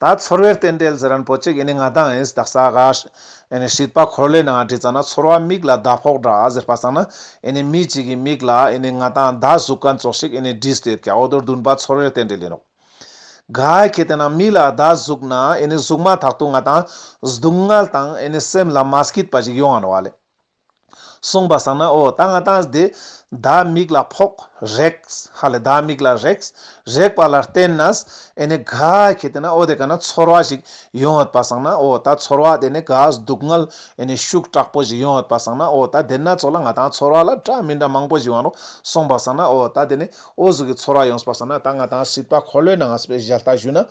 ད་ཚོར་བའི་རྟེན་འབྲེལ་ཟེར་ན་པོ་ཅིག་ཨེ་ནི་ང་ཏང་ཨེ་ནི་དག་ས་ག་ཨེ་ནི་སྲིད་པ་འཁོར་ལོའི་ནང་བྲིས་ཙ་ན་ཚོར་བ་མིག་ལ་ཟླ་ཕོགས་འདྲ་ཟེར་པ་སང་ན་ཨེ་ནི་མི་གཅིག་གི་མིག་ལ་ཨེ་ནི་ང་ཏང་ཟླ་ཟུག་མཁན་ཙོགས་ཤིག་ཨེ་ནི་བྲིས་ཏེ་ཡོད་ཀྱག་འོ་དོ་བདུན་པ་ཚོར་བའི་རྟེན་འབྲེལ་ཡིན་ནོག་ག་ཁེ་ཏེ་ན་མི་ལ་ཟླ་ཟུག་ན་ཨེ་ནི་གཟུགས་མ་ཐག་ཏུ་ང་ཏང་སྡུག་བསྔལ་དང་ཨེ་ནི་སེམས་ལ་མ་སྐྱིད་པ་ཞིག་ཡོང་ང་ནོག་བ་ལེ། སོང་པ་སང་ན་འོ་ད་ང་ཏང་དེ་ཟླ་མིག་ལ་ཕོག་རེག་ཧ་ལེ་ཟླ་མིག་ལ་རེག་རེག་པ་ལ་བརྟེན་ནས་ཨེ་ནི་ག་ཁེ་ཏེ་ན་འོ་དེ་ག་ན་ཚོར་བ་ཞིག་ཡོང་ཡོད་པ་སང་ན་འོ་ད་ཚོར་བ་དེ་ནི་ག་སྡུག་བསྔལ་ཨེ་ནི་ཤུགས་དྲག་པོ་ཞིག་ཡོང་ཡོད་པ་སང་ན་འོ་ད་དེ་ན་ཚོ་ལ་ང་ཏང་ཚོར་བ་ལ་འདྲ་མི་འདྲ་མང་པོ་ཞིག་ཡོང་ང་ནོག་སོང་པ་སང་ན་འོ་ད་དེ་ནི་འོ་ཟུག་གི་ཚོར་བ་ཡོང་པ་སང་ན་ད་ང་ཏང་སྲིད་པ་འཁོར་ལོའི་ནང་ང་སྤེ་ཞལ་ལྟ་ཞུ་ན།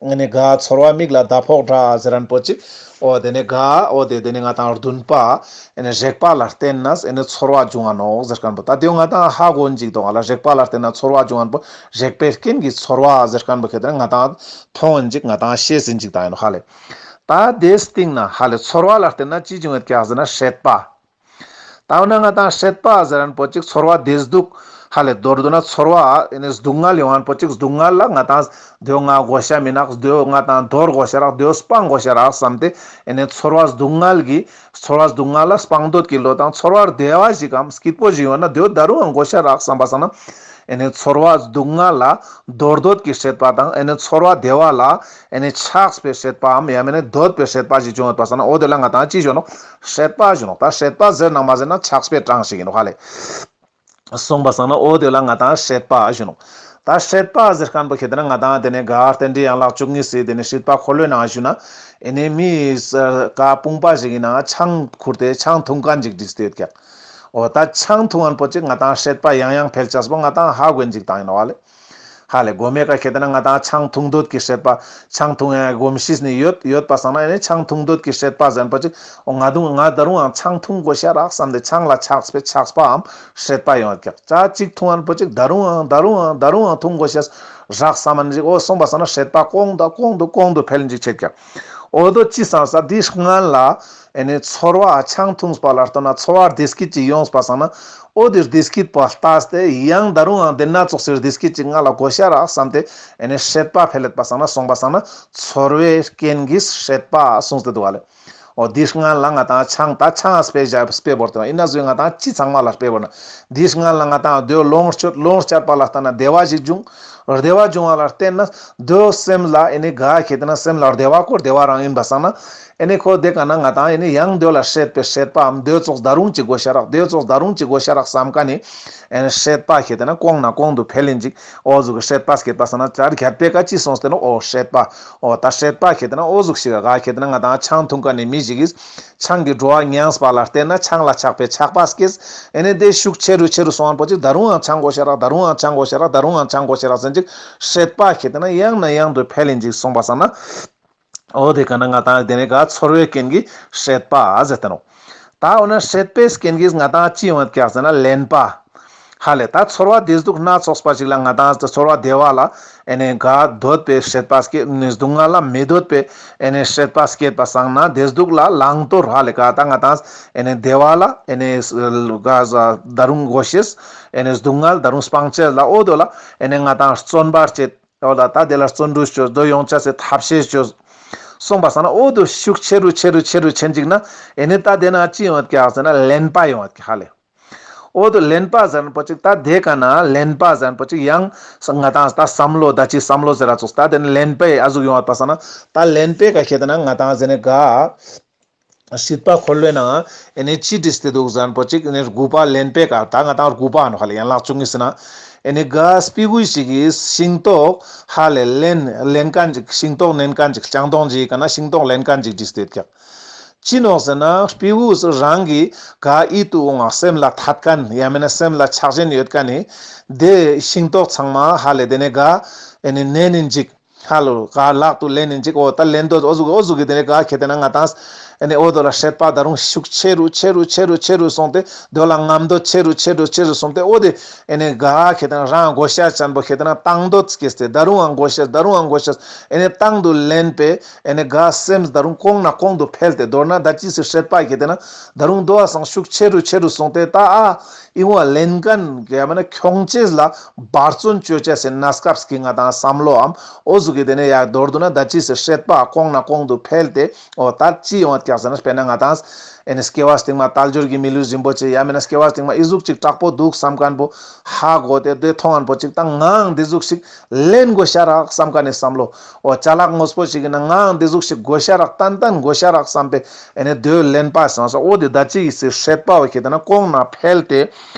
ཨེ་ནི་ག་ཚོར་བ་མིག་ལ་ཟླ་ཕོགས་འདྲ་ཟེར་མཁན་པོ་ཅིག་འོ་དེ་ནི་ག་འོ་དེ་དེ་ནི་ང་ཏང་བདུན་པ་ཨེ་ནི་རེག་པ་ལ་བརྟེན་ནས་ཨེ་ནི་ཚོར་བ་བྱུང་ང་ནོག་ཟེར་མཁན་པོ་ད་དེ་ང་ཏང་ཧ་གོ་ཨིན་ཅིག་དོ་ང་ལ་རེག་པ་ལ་བརྟེན་ན་ཚོར་བ་བྱུང་མཁན་པོ་རེག་པའི་རྐྱེན་གྱིས་ཚོར་བ་ཟེར་མཁན་པོ་ཁེ་ཏེ་ན་ང་ཏང་མཐོང་ཨིན་ཅིག་ང་ཏང་ཤེས་ཨིན་ཅིག་ད་ཡིན་ནོག་ཧ་ལེ། ད་དེའི་སྟེང་ན་ཧ་ལེ་ཚོར་བ་ལ་བརྟེན་ན་ཅི་བྱུང་ཡོད་ཀྱག་ཟེར་ན་སྲེད་པ། ད་འོ་ན་ང་ཏང་སྲེད་པ་ཟེར་མཁན་པོ་ཅིག་ཚོར་བ་བདེ་སྡུག་ཧ་ལེ་མདོར་བསྡུ་ན་ཚོར་བ་ཨེ་ནི་སྡུག་བསྔལ་ཡོང་མཁན་པོ་ཅིག་སྡུག་བསྔལ་ལ་ང་ཏང་དེའོ་ང་དགོས་ཤ་མི་ནོག་དེའོ་ང་ཏང་འདོར་དགོས་ཤ་རག་དེའོ་སྤང་དགོས་ཤ་རག་བསམ་སྟེ་ཨེ་ནི་ཚོར་བ་སྡུག་བསྔལ་གྱི་ཚོར་བ་སྡུག་བསྔལ་ལ་སྤང་འདོད་ཀྱི་བློ་དང་ཚོར་བ་བདེ་བ་ཞིག་གམ་སྐྱིད་པོ་ཞིག་ཡོང་ན་དེའོ་ད་རུང་ཡང་དགོས་ཤ་རག་བསམ་པ་སང་ན་ཨེ་ནི་ཚོར་བ་སྡུག་བསྔལ་ལ་འདོར་འདོད་ཀྱི་སྲེད་པ་དང་ཨེ་ནི་ཚོར་བ་བདེ་བ་ལ་ཨེ་ནི་ཆགས་པའི་སྲེད་པའམ་ཡང་མེན་ན་འདོད་པའི་སྲེད་པ་ཞིག་བྱུང་ཡོད་པ་སང་ན་འོ་དེ་ལ་ང་ཏང་ཅི་ཞུ་ནོག་སྲེད་པ་ཞུ་ནོག་ད་སྲེད་པ་ཟེར་ན་མ་ཟེར་ན་ཆགས་པའི་གྲངས་ཤིག་ཡིན་ནོག་ཧ་ལེ། སོང་པ་སང་ན་འོ་དེ་ལ་ང་ཏང་སྲེད་པ་ཞུ་ནོག་ད་སྲེད་པ་ཟེར་མཁན་པོ་ཁེ་ཏེ་ན་ང་ཏང་དེ་ནི་ག་རྟེན་འབྲེལ་ཡན་ལག་བཅུ་གཉིས་སི་དེ་ནི་སྲིད་པ་འཁོར་ལོའི་ནང་ཞུ་ན་ཨེ་ནི་མི་ཀ་དཔུང་པ་ཞིག་ཡིན་ན་ཆང་ཁུར་ཏེ་ཆང་འཐུང་མཁན་ཅིག་བྲིས་ཏེ་ཡོད་ཀྱག་འོ་ད་ཆང་འཐུང་མཁན་པོ་ཅིག་ང་ཏང་སྲེད་པ་ཡང་ཡང་འཕེལ་ཆགས་པོ་ང་ཏང་ཧ་གོ་ཨིན་ཅིག་ད་ཡིན་ནོག་ཧ་ལེ། ཧ་ལེ་གོ་མེ་ཀ་ཁེ་ཏེ་ན་ང་ཏང་ཆང་འཐུང་འདོད་ཀྱི་སྲེད་པ། ཆང་འཐུང་ཡ་གོམས་གཤིས་ནི་ཡོད་ཡོད་པ་སང་ན་ཨེ་ནི་ཆང་འཐུང་འདོད་ཀྱི་སྲེད་པ་ཟེར་ན་པོ་ཅིག་འོ་ང་དུང་ང་ད་རུང་ཡང་ཆང་འཐུང་དགོས་ཤ་རག་བསམ་སྟེ་ཆང་ལ་ཆགས་པའི་ཆགས་པའམ་སྲེད་པ་ཡོང་ཡོད་ཀྱག་ཅ་ཅིག་འཐུང་ཡན་པོ་ཅིག་ད་རུང་ཡང་ད་རུང་ཡང་ད་རུང་ཡང་འཐུང་དགོས་ཤ་རག་བསམ་ཡན་ཅིག་འོ་སོང་པ་སང་ན་སྲེད་པ་གོང་དུ་གོང་དུ་གོང་དུ་འཕེལ་ཡིན་ཅིག་ཆེད་ཀྱག་འོ་དོ་ཅི་སང་ས་འདི་སྔན་ལ་ཨེ་ནི་ཚོར་བ་ཆང་འཐུངས་པ་ལ་ལྟོས་ན་ཚོར་བ་བདེ་སྐྱིད་ཅིག་ཡོངས་པ་སང་ན། འོ་དེ་བདེ་སྐྱིད་པ་ལྟས་ཏེ་ཡང་ད་རུང་ཡང་དེ་ན་ཙོགས་སི་བདེ་སྐྱིད་ཅིག་ང་ལ་དགོས་ཤ་རག་བསམ་སྟེ་ཨེ་ནི་སྲེད་པ་འཕེལ་ལེད་པ་སང་ན་སོང་པ་སང་ན་ཚོར་བའི་རྐྱེན་གྱིས་སྲེད་པ་གསུངས་ཏེ་འདུག་ག་ལེ། འོ་དེ་སྔན་ལ་ང་ཏང་ཆང་ད་ཆང་སྤེ་བཞག་སྤེ་བོར་ཏེ་ཡིན་ན་ཟུག་ང་ཏང་ཅི་ཚང་མ་ལ་སྤེ་བོར་ན། དེ་སྔན་ལ་ང་ཏང་དེ་ལོངས་སྤྱོད་ལོངས་སྤྱད་པ་ལ་ལྟ་ན་བདེ་བ་ཞིག་འབྱུང་། བདེ་བ་འབྱུང་བ་ལ་བརྟེན་ན་དེ་སེམས་ལ་ཨེ་ནི་ག་ཁེ་ཏེ་ན་སེམས་ལ་བདེ་བ་ཁོ་བདེ་བ་རང་ཡིན་པ་སང་ན། ཨེ་ནི་ཁོ་དེ་ཀ་ན་ང་ཏང་ཨེ་ནི་ཡང་དེ་ལ་སྲེད་པའི་སྲེད་པའམ་དེ་ཙོགས་ད་རུང་ཅིག་དགོས་ཤ་རག་དེ་ཙོགས་ད་རུང་ཅིག་དགོས་ཤ་རག་བསམ་ཀ་ནི། ཨེ་ནི་སྲེད་པ་ཁེ་ཏེ་ན་གོང་ན་གོང་དུ་འཕེལ་ཡིན་ཅིག་འོ་ཟུག་གི་སྲེད་པ་སྐྱེད་པ་སང་ན་ཅར་རྒྱད་པེ་ཀ་ཅི་སོང་སྟེ་ནོ་འོ་སྲེད་པ། འོ་ད་སྲེད་པ་ཁེ་ཏེ་ན་འོ་ཟུག་ཞིག་ག་ཁེ་ཏེ་ན་ང་ཏང་ཆང་འཐུང་ཀ་ནི་མི་ཞིག་གིས་ཆང་གི་བྲོ་བ་མྱངས་པ་ལ་བརྟེན་ན་ཆང་ལ་ཆགས་པའི་ཆགས་པ་སྐྱེས། ཨེ་ནི་དེ་ཤུགས་ཆེ་རུ་ཆེ་རུ་སོང་བ་པོ་ཅིག་ད་རུང་ཡང་ཆང་དགོས་ཤ་རག་ད་རུང་ཡང་ཆང་དགོས་ཤ་རག་ད་རུང་ཡང་ཆང་དགོས་ཤ་རག་ཟེར་ཅིག་སྲེད་པ་ཁེ་ཏེ་ན་ཡང་ན་ཡང་དུ་འཕེལ་ཡིན་ཅིག་སོང་པ་སང་ན། འོ་དེ་ཀ་ན་ང་ཏང་དེ་ནི་ག་ཚོར་བའི་རྐྱེན་གྱིས་སྲེད་པ་ཟེར་ཏེ་ནོ། ད་འོ་ན་སྲེད་པའི་རྐྱེན་གྱིས་ང་ཏང་ཅི་ཡོང་ཡོད་ཀྱག་ཟེར་ན་ལེན་པ། ཧ་ལེ་ད་ཚོར་བ་བདེ་སྡུག་སྣ་ཚོགས་པ་ཞིག་ལ་ང་ཏང་ཚོར་བ་བདེ་བ་ལ་ཨེ་ནི་ག་འདོད་པའི་སྲེད་པ་སྐྱེ་ནི་སྡུག་བསྔལ་ལ་མི་འདོད་པའི་ཨེ་ནི་སྲེད་པ་སྐྱེད་པ་སང་ན་བདེ་སྡུག་ལ་བླང་དོར་ཧ་ལེ་ག་ད་ང་ཏང་ཨེ་ནི་བདེ་བ་ལ་ཨེ་ནི་ག་ད་རུང་དགོས་ཤེས་ཨེ་ནི་སྡུག་བསྔལ་ད་རུང་སྤང་བྱེད་ལ་འོ་དོ་ལ་ཨེ་ནི་ང་ཏང་བརྩོན་པ་བྱེད། འོ་ད་ད་དེ་ལ་བརྩོན་འགྲུས་བཅོས་དོ་ཡོང་ཆ་སེ་ཐབས་ཤེས་བཅོས། སོང་པ་སང་ན་འོ་དོ་ཤུགས་ཆེ་རུ་ཆེ་རུ་ཆེ་རུ་ཆེན་ཅིག་ན་ཨེ་ནི་ད་དེ་ན་ཅི་ཡོང་ཡོད་ཀྱག་ཟེར་ན་ལེན་པ་ཡོང་ཡོད་ཀྱག་ཧ་ལེ། འོ་དོ་ལེན་པ་ཟེར་ན་པོ་ཅིག་ད་དེ་ཀ་ན་ལེན་པ་ཟེར་ན་པོ་ཅིག་ཡང་ང་ཏང་ད་བསམ་བློ་ད་ཅི་བསམ་བློ་ཟེར་ར་ཙོགས་ད་དེ་ནི་ལེན་པའི་ཨ་ཟུག་ཡོང་ཡོད་པ་སང་ན་ད་ལེན་པའི་ཀ་ཁེ་ཏེ་ན་ང་ཏང་ཟེར་ནི་ག་སྲིད་པ་འཁོར་ལོའི་ནང་ཨེ་ནི་ཅི་བྲིས་ཏེ་འདུག་ཟེར་ན་པོ་ཅིག་ཨེ་ནི་དགུ་པ་ལེན་པའི་ཀ་ད་ང་ཏང་དགུ་པ་ནོ་ཧ་ལེ་ཡན་ལག་བཅུ་གཉིས་ཟེར་ན་ཨེ་ནི་ག་སྤྲེའུ་ཞིག་གིས་ཤིང་ཏོག་ཧ་ལེ་ལེན་ལེན་མཁན་ཅིག་ཤིང་ཏོག་ལེན་མཁན་ཅིག་ལྕང་སྡོང་ཅིག་ག་ན་ཤིང་ཏོག་ལེན་མཁན་ཅིག་བྲིས་ཏེ་ཡོད་ཀྱག་ཅི་ནོག་ཟེར་ན་སྤྲེའུ་རང་གི་ག་ཡིད་དུ་འོང་བ་སེམས་ལ་ཐད་མཁན་ཡང་མིན་ན་སེམས་ལ་ཆགས་ཞེན་ཡོད་མཁན་ནི་དེ་ཤིང་ཏོག་ཚང་མ་ཧ་ལེ་དེ་ནི་ག་ཨེ་ནི་ནན་ནིན་ཅིག་ཧ་ལོ་ག་ལག་ཏུ་ལེན་ནིན་ཅིག་འོ་ད་ལེན་དོ་འོ་ཟུག་འོ་ཟུག་གི་དེ་ནི་ག་ཁེ་ཏེ་ན་ང་ཏང་ཨེ་ནི་འོ་དོ་ལ་སྲེད་པ་ད་རུང་ཤུགས་ཆེ་རུ་ཆེ་རུ་ཆེ་རུ་ཆེ་རུ་སོང་སྟེ་དོ་ལ་རྔམ་འདོད་ཆེ་རུ་ཆེ་རུ་ཆེ་རུ་སོང་སྟེ་འོ་དེ་ཨེ་ནི་ག་ཁེ་ཏེ་ན་རང་དགོས་ཤ་ཅན་པོ་ཁེ་ཏེ་ན་བཏང་འདོད་སྐྱེས་ཏེ་ད་རུང་ཨང་དགོས་ཤ་ད་རུང་ཨང་དགོས་ཤ་ཨེ་ནི་བཏང་དུ་ལེན་པའི་ཨེ་ནི་ག་སེམས་ད་རུང་གོང་ན་གོང་དུ་འཕེལ་ཏེ་མདོར་ན་ད་ཅི་སི་སྲེད་པ་ཁེ་ཏེ་ན་ད་རུང་དོ་བ་སང་ཤུགས་ཆེ་རུ་ཆེ་རུ་སོང་སྟེ་ད་ཨ་ཨི་བོ་ལེན་མཁན་ཡང་མིན་ན་ཁྱོང་ཅེས་ལ་འབད་བརྩོན་བཅོ་ཅེས་སི་གནས་སྐབས་ཀྱི་ང་ཏང་བསམ་བློའམ་འོ་ཟུག་གི་དེ་ནས་ཡར་མདོར་བསྡུ་ན་ད་ཅི་སི་སྲེད་པ་གོང་ན་གོང་དུ་འཕེལ་ཏེ་འོ་ད་ཅི་ཡོང་བ་ཀྱག་ཟེར་ན་དཔེར་ན་ང་ཏང་ཨེ་ནི་སྐྱེ་བ་སྟིང་མ་དལ་འབྱོར་གྱི་མི་ལུས་རིན་པོ་ཆེ་ཡང་མིན་ན་སྐྱེ་བ་སྟིང་མ་ཨི་ཟུག་ཅིག་དྲག་པོ་འདུག་བསམ་མཁན་པོ་ཧ་གོ་སྟེ་དེ་མཐོང་མཁན་པོ་ཅིག་ད་ངའང་དེ་ཟུག་ཞིག་ལེན་དགོས་ཤ་རག་བསམ་མཁན་ནི་བསམ་བློ། འོ་ཅ་ལག་དངོས་པོ་ཞིག་ཡིན་ན་ངའང་དེ་ཟུག་ཞིག་དགོས་ཤ་རག་ཏན་ཏན་དགོས་ཤ་རག་བསམ་པའི་ཨེ་ནི་དེ་ལེན་པ་སང་ས་འོ་དེ་ད་ཅི་ཡི་སི་སྲེད་པ་འོ་ཁེ་ཏེ་ན་གོང་ན་འཕེལ་ཏེ་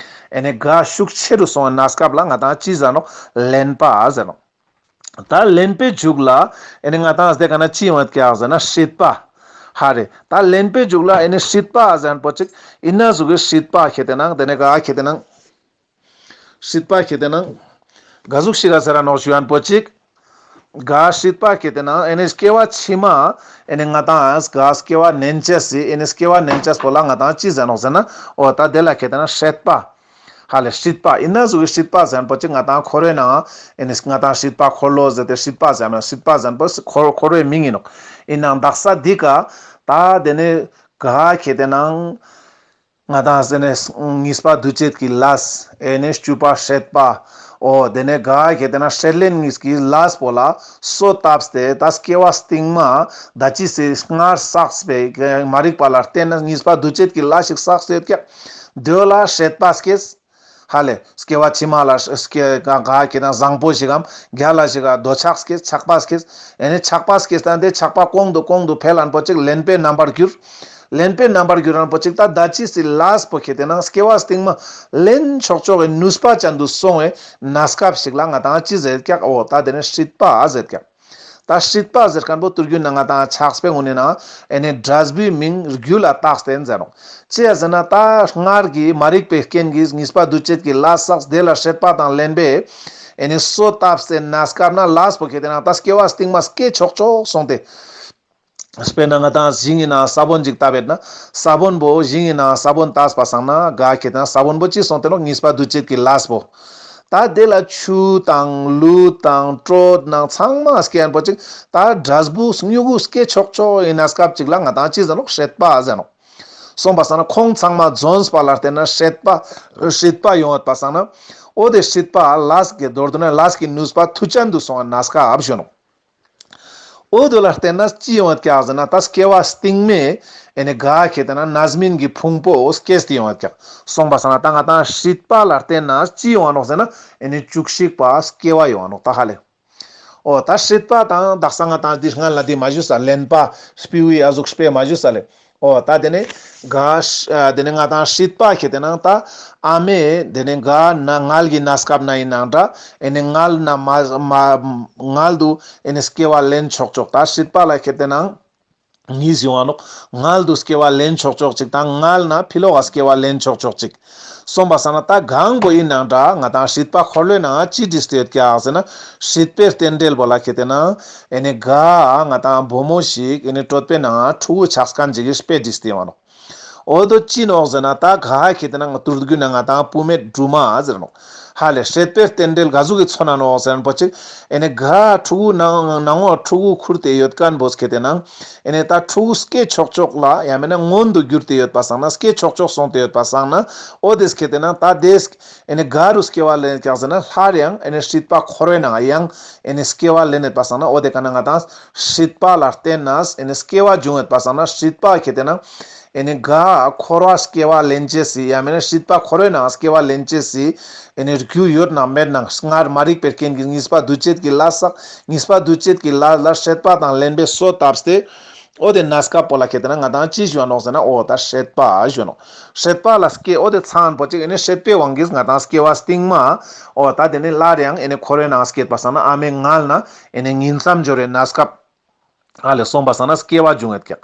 ཨེ་ནི་ག་ཤུགས་ཆེ་རུ་སོང་བའི་གནས་སྐབས་ལ་ང་ཏང་ཅི་ཟེར་ནོག་ལེན་པ་ཟེར་ནོག་ད་ལེན་པའི་མཇུག་ལ་ཨེ་ནི་ང་ཏང་དེ་ཀ་ན་ཅི་ཡོང་བ་ཀྱག་ཟེར་ན་སྲིད་པ། ཧ་རེ་ད་ལེན་པའི་མཇུག་ལ་ཨེ་ནི་སྲིད་པ་ཟེར་ན་པོ་ཅིག་ཡིན་ན་ཟུག་གི་སྲིད་པ་ཁེ་ཏེ་ན་དེ་ནས་ག་ཁེ་ཏེ་ན། སྲིད་པ་ཁེ་ཏེ་ན། ག་ཟུག་ཞིག་ག་ཟེར་ར་ནོག་ཞུ་ཡན་པོ་ཅིག་ག་སྲིད་པ་ཁེ་ཏེ་ན་ཨེ་ནི་སྐྱེ་བ་ཕྱི་མ་ཨེ་ནི་ང་ཏང་ག་སྐྱེ་བ་ནན་ཅེས་སི་ཨེ་ནི་སྐྱེ་བ་ནན་ཅེས་པོ་ལ་ང་ཏང་ཅི་ཟེར་ནོག་ཟེར་ན་འོ་ད་དེ་ལ་ཁེ་ཏེ་ན་སྲེད་པ། ཧ་ལེ་སྲིད་པ་ཡིན་ན་ཟུག་གི་སྲིད་པ་ཟེར་ཡན་པོ་ཅིག་ང་ཏང་འཁོར་བའི་ནང་ཨེ་ནི་ང་ཏང་སྲིད་པ་འཁོར་ལོ་ཟེར་ཏེ་སྲིད་པ་ཟེར་ཡ་མེད་སྲིད་པ་ཟེར་ཡན་པོ་འཁོར་འཁོར་བའི་མིང་ཡིན་ནོག་ཡིན་ནའང་དག་ས་འདི་ཀ་ད་དེ་ནི་ག་ཁེ་ཏེ་ན། ང་ཏང་ཟེར་ནས་གཉིས་པ་འདུ་བྱེད་ཀྱི་ལས། ཨེ་ནས་བཅུ་པ་སྲེད་པ། འོ་དེ་ནས་ག་ཁེ་ཏེ་ན་སྲེད་ལེན་གཉིས་ཀྱི་ལས་པོ་ལ་སོ་བཏབ་སྟེ་ད་སྐྱེ་བ་སྟིང་མ་ད་ཅི་སེ་སྔར་བསགས་པའི་མ་རིག་པ་ལ་བརྟེན་ནས་གཉིས་པ་འདུ་བྱེད་ཀྱི་ལས་ཤིག་བསགས་ཏེ་ཡོད་ཀྱག་དེ་ལ་སྲེད་པ་སྐྱེས། ཧ་ལེ་སྐྱེ་བ་ཕྱི་མ་ལ་སྐྱེ་ག་ག་ཁེ་ཏེ་ན་བཟང་པོ་ཞིག་གམ་རྒྱལ་ལ་ཞིག་ག་འདོད་ཆགས་སྐྱེས་ཆགས་པ་སྐྱེས། ཨེ་ནས་ཆགས་པ་སྐྱེས་ད་དེ་ཆགས་པ་གོང་དུ་གོང་དུ་འཕེལ་ཡན་པོ་ཅིག་ལེན་པའི་རྣམ་པར་གྱུར། ལེན་པའི་རྣམ་པར་གྱུར་ཡན་པོ་ཅིག་ད་ད་ཅི་སི་ལས་པོ་ཁེ་ཏེ་ན་སྐྱེ་བ་སྟིང་མ་ལེན་ཆོག་ཆོག་གི་ནུས་པ་ཅན་དུ་སོང་བའི་གནས་སྐབས་ཤིག་ལ་ང་ཏང་ཅི་ཟེར་ཀྱག་འོ་ད་དེ་ནས་སྲིད་པ་ཟེར་ཀྱག་ད་སྲིད་པ་ཟེར་མཁན་པོ་ཏུར་རྒྱུད་ནང་ང་དང་ཕྱག་དཔེ་ངོ་ནས་ན་ཨེ་ནི་འབྲས་བུའི་མིང་རྒྱུ་ལ་བཏགས་ཏེ་ཟེར་ནོག་ཅི་ཡ་ཟེར་ན་ད་སྔར་གྱི་མ་རིག་པའི་རྐྱེན་གྱིས་གཉིས་པ་འདུ་བྱེད་ཀྱི་ལས་བསགས་དེ་ལ་སྲེད་པ་དང་ལེན་པས་ཨེ་ནི་གསོ་བཏབ་སྟེ་གནས་སྐབས་ན་ལས་པོ་ཁེ་ཏེ་ན་ད་སྐྱེ་བ་སྟིང་མ་སྐྱེ་ཆོག་ཆོག་སོང་སྟེ། དཔེར་ན་ང་དང་ཞིང་ངི་ནང་ས་བོན་ཅིག་བཏབ་པ་ཡོད་ན་ས་བོན་པོ་ཞིང་ངི་ནང་ས་བོན་བཏབ་པ་སང་ན་ག་ཁེ་ཏེ་ན་ས་བོན་པོ་ཅི་སོང་སྟེ་ནོག་གཉིས་པ་འདུ་བྱེད་ཀྱི་ལས་པོ། ད་དེ་ལ་ཆུ་དང་ལུད་དང་དྲོད་དང་ཚང་མ་སྐྱེ་ཡན་པོ་ཅིག་ད་འབྲས་བུ་མྱུ་གུ་སྐྱེ་ཆོག་ཆོག་ཡིན་ན་སྐབས་ཅིག་ལ་ང་དང་ཅི་ཟེར་ནོག་སྲེད་པ་ཟེར་ནོག་སོང་པ་སང་ན་ཁོང་ཚང་མ་འཛོམས་པ་ལ་བརྟེན་ན་སྲེད་པ་སྲིད་པ་ཡོང་ཡོད་པ་སང་ན་འོ་དེ་སྲིད་པ་ལས་ཀྱི་མདོར་བསྡུ་ན་ལས་ཀྱི་ནུས་པ་མཐུ་ཅན་དུ་སོང་བ་གནས་སྐབས་ཞུ་ནོག་འོ་དེ་ལ་བརྟེན་ན་ཅི་ཡོང་བ་ཀྱག་ཟེར་ན་ད་སྐྱེ་བ་སྟིང་མའི་ཨེ་ནི་ག་ཁེ་ཏེ་ན་རྣམ་སྨིན་གྱི་ཕུང་པོ་སྐྱེས་ཏེ་ཡོང་བ་ཀྱག་སོང་པ་སང་ན་ད་ང་དང་སྲིད་པ་ལ་བརྟེན་ན་ཅི་ཡོང་བ་ནོག་ཟེར་ན་ཨེ་ནི་བཅུ་གཅིག་པ་སྐྱེ་བ་ཡོང་བ་ནོག་ད་ཧ་ལེ། འོ་ད་སྲིད་པ་དང་དག་ས་ང་དང་འདི་སྔ་ལ་འདི་མ་ཞུས་ས་ལེན་པ་སྤེ་བོའི་ཨ་ཟུག་སྤེ་མ་ཞུས་ས་ལེ། འོ་ད་དེ་ནས་ག་ཨ་དེ་ནས་ང་དང་སྲིད་པ་ཁེ་ཏེ་ན་ད་ཨ་མས་དེ་ནས་ག་ན་མངལ་གྱི་གནས་སྐབས་ན་ཡིན་ནའང་འདྲ་ཨེ་ནི་མངལ་ན་མ་མ་མངལ་དུ་ཨེ་ནི་སྐྱེ་བ་ལེན་ཆོག་ཆོག་ད་སྲིད་པ་ལ་ཁེ་ཏེ་ན་གཉིས་ཡོང་བ་ནོག་མངལ་དུ་སྐྱེ་བ་ལེན་ཆོག་ཆོག་ཅིག་དང་མངལ་ན་ཕི་ལོག་ག་སྐྱེ་བ་ལེན་ཆོག་ཆོག་ཅིག་སོང་པ་སང་ན་ད་གང་པོ་ཡིན་ནའང་འདྲ་ང་དང་སྲིད་པ་འཁོར་ལོའི་ནང་ཅི་བྲིས་ཏེ་ཡོད་ཀྱག་ཟེར་ན་སྲིད་པའི་རྟེན་འབྲེལ་པོ་ལ་ཁེ་ཏེ་ན་ཨེ་ནི་ག་ང་དང་བུ་མོ་ཞིག་ཨེ་ནི་གྲོད་པའི་ནང་ཕྲུ་གུ་ཆགས་མཁན་ཅིག་གི་དཔེ་བྲིས་ཏེ་ཡོང་བ་ནོག་འོ་དོ་ཅི་ནོག་ཟེར་ན་ད་ག་ཁེ་ཏེ་ན་ང་ཏུར་རྒྱུད་ན་ང་དང་བུད་མེད་སྦྲུམ་མ་ཟེར་ནོག་ཧ་ལེ་སྲིད་པའི་རྟེན་འབྲེལ་ག་ཟུག་གི་མཚོན་ན་ནོག་ཟེར་ན་པོ་ཅིག་ཨེ་ནི་ག་ཕྲུ་གུ་ནང་ནང་འོག་ཕྲུ་གུ་ཁུར་ཏེ་ཡོད་མཁན་པོ་ཁེ་ཏེ་ན་ཨེ་ནི་ད་ཕྲུ་གུ་སྐྱེ་ཆོག་ཆོག་ལ་ཡང་མེད་ན་མངོན་དུ་གྱུར་ཏེ་ཡོད་པ་སང་ན་སྐྱེ་ཆོག་ཆོག་སོང་སྟེ་ཡོད་པ་སང་ན་འོ་དེས་ཁེ་ཏེ་ན་ད་དེས་ཨེ་ནི་ག་རུ་སྐྱེ་བ་ལེན་ཀྱག་ཟེར་ན་སླར་ཡང་ཨེ་ནི་སྲིད་པ་འཁོར་བའི་ནང་ཡང་ཨེ་ནི་སྐྱེ་བ་ལེན་ཡོད་པ་སང་ན་འོ་དེ་ཀ་ན་ང་དང་སྲིད་པ་ལ་བརྟེན་ནས་ཨེ་ནི་སྐྱེ་བ་འབྱུང་ཡོད་པ་སང་ན་སྲིད་པ་ཁེ་ཏེ་ན་ཨེ་ནི་ག་འཁོར་བ་སྐྱེ་བ་ལེན་ཅེས་སི་ཡང་མེད་ན་སྲིད་པ་འཁོར་བའི་ནང་སྐྱེ་བ་ལེན་ཅེས་སི་ཨེ་ནི་རྒྱུ་ཡོད་ན་མེད་ན་སྔར་མ་རིག་པའི་རྐྱེན་གྱིས་གཉིས་པ་འདུ་བྱེད་ཀྱི་ལས་བསགས། གཉིས་པ་འདུ་བྱེད་ཀྱི་ལས་ལ་སྲེད་པ་དང་ལེན་པའི་གསོ་བཏབ་སྟེ། འོ་དེ་གནས་སྐབས་པོ་ལ་ཁེ་ཏེ་ན་ང་དང་ཅི་ཞུ་བ་ནོག་ཟེར་ན་འོ་ད་སྲེད་པ་ཞུ་ནོག་སྲེད་པ་ལ་སྐྱེ་འོ་དེ་ཚང་པོ་ཅིག་ཨེ་ནི་སྲེད་པའི་དབང་གིས་ང་དང་སྐྱེ་བ་སྟིང་མ་འོ་ད་དེ་ནི་སླར་ཡང་ཨེ་ནི་འཁོར་བའི་ནང་སྐྱེས་པ་སང་ན་ཨ་མའི་མངལ་ན་ཨེ་ནི་ཉིང་མཚམས་སྦྱོར་བའི་གནས་སྐབས། ཨ་ལེ་སོང་པ་སང་ན་སྐྱེ་བ་འབྱུང་ཡོད་ཀྱག་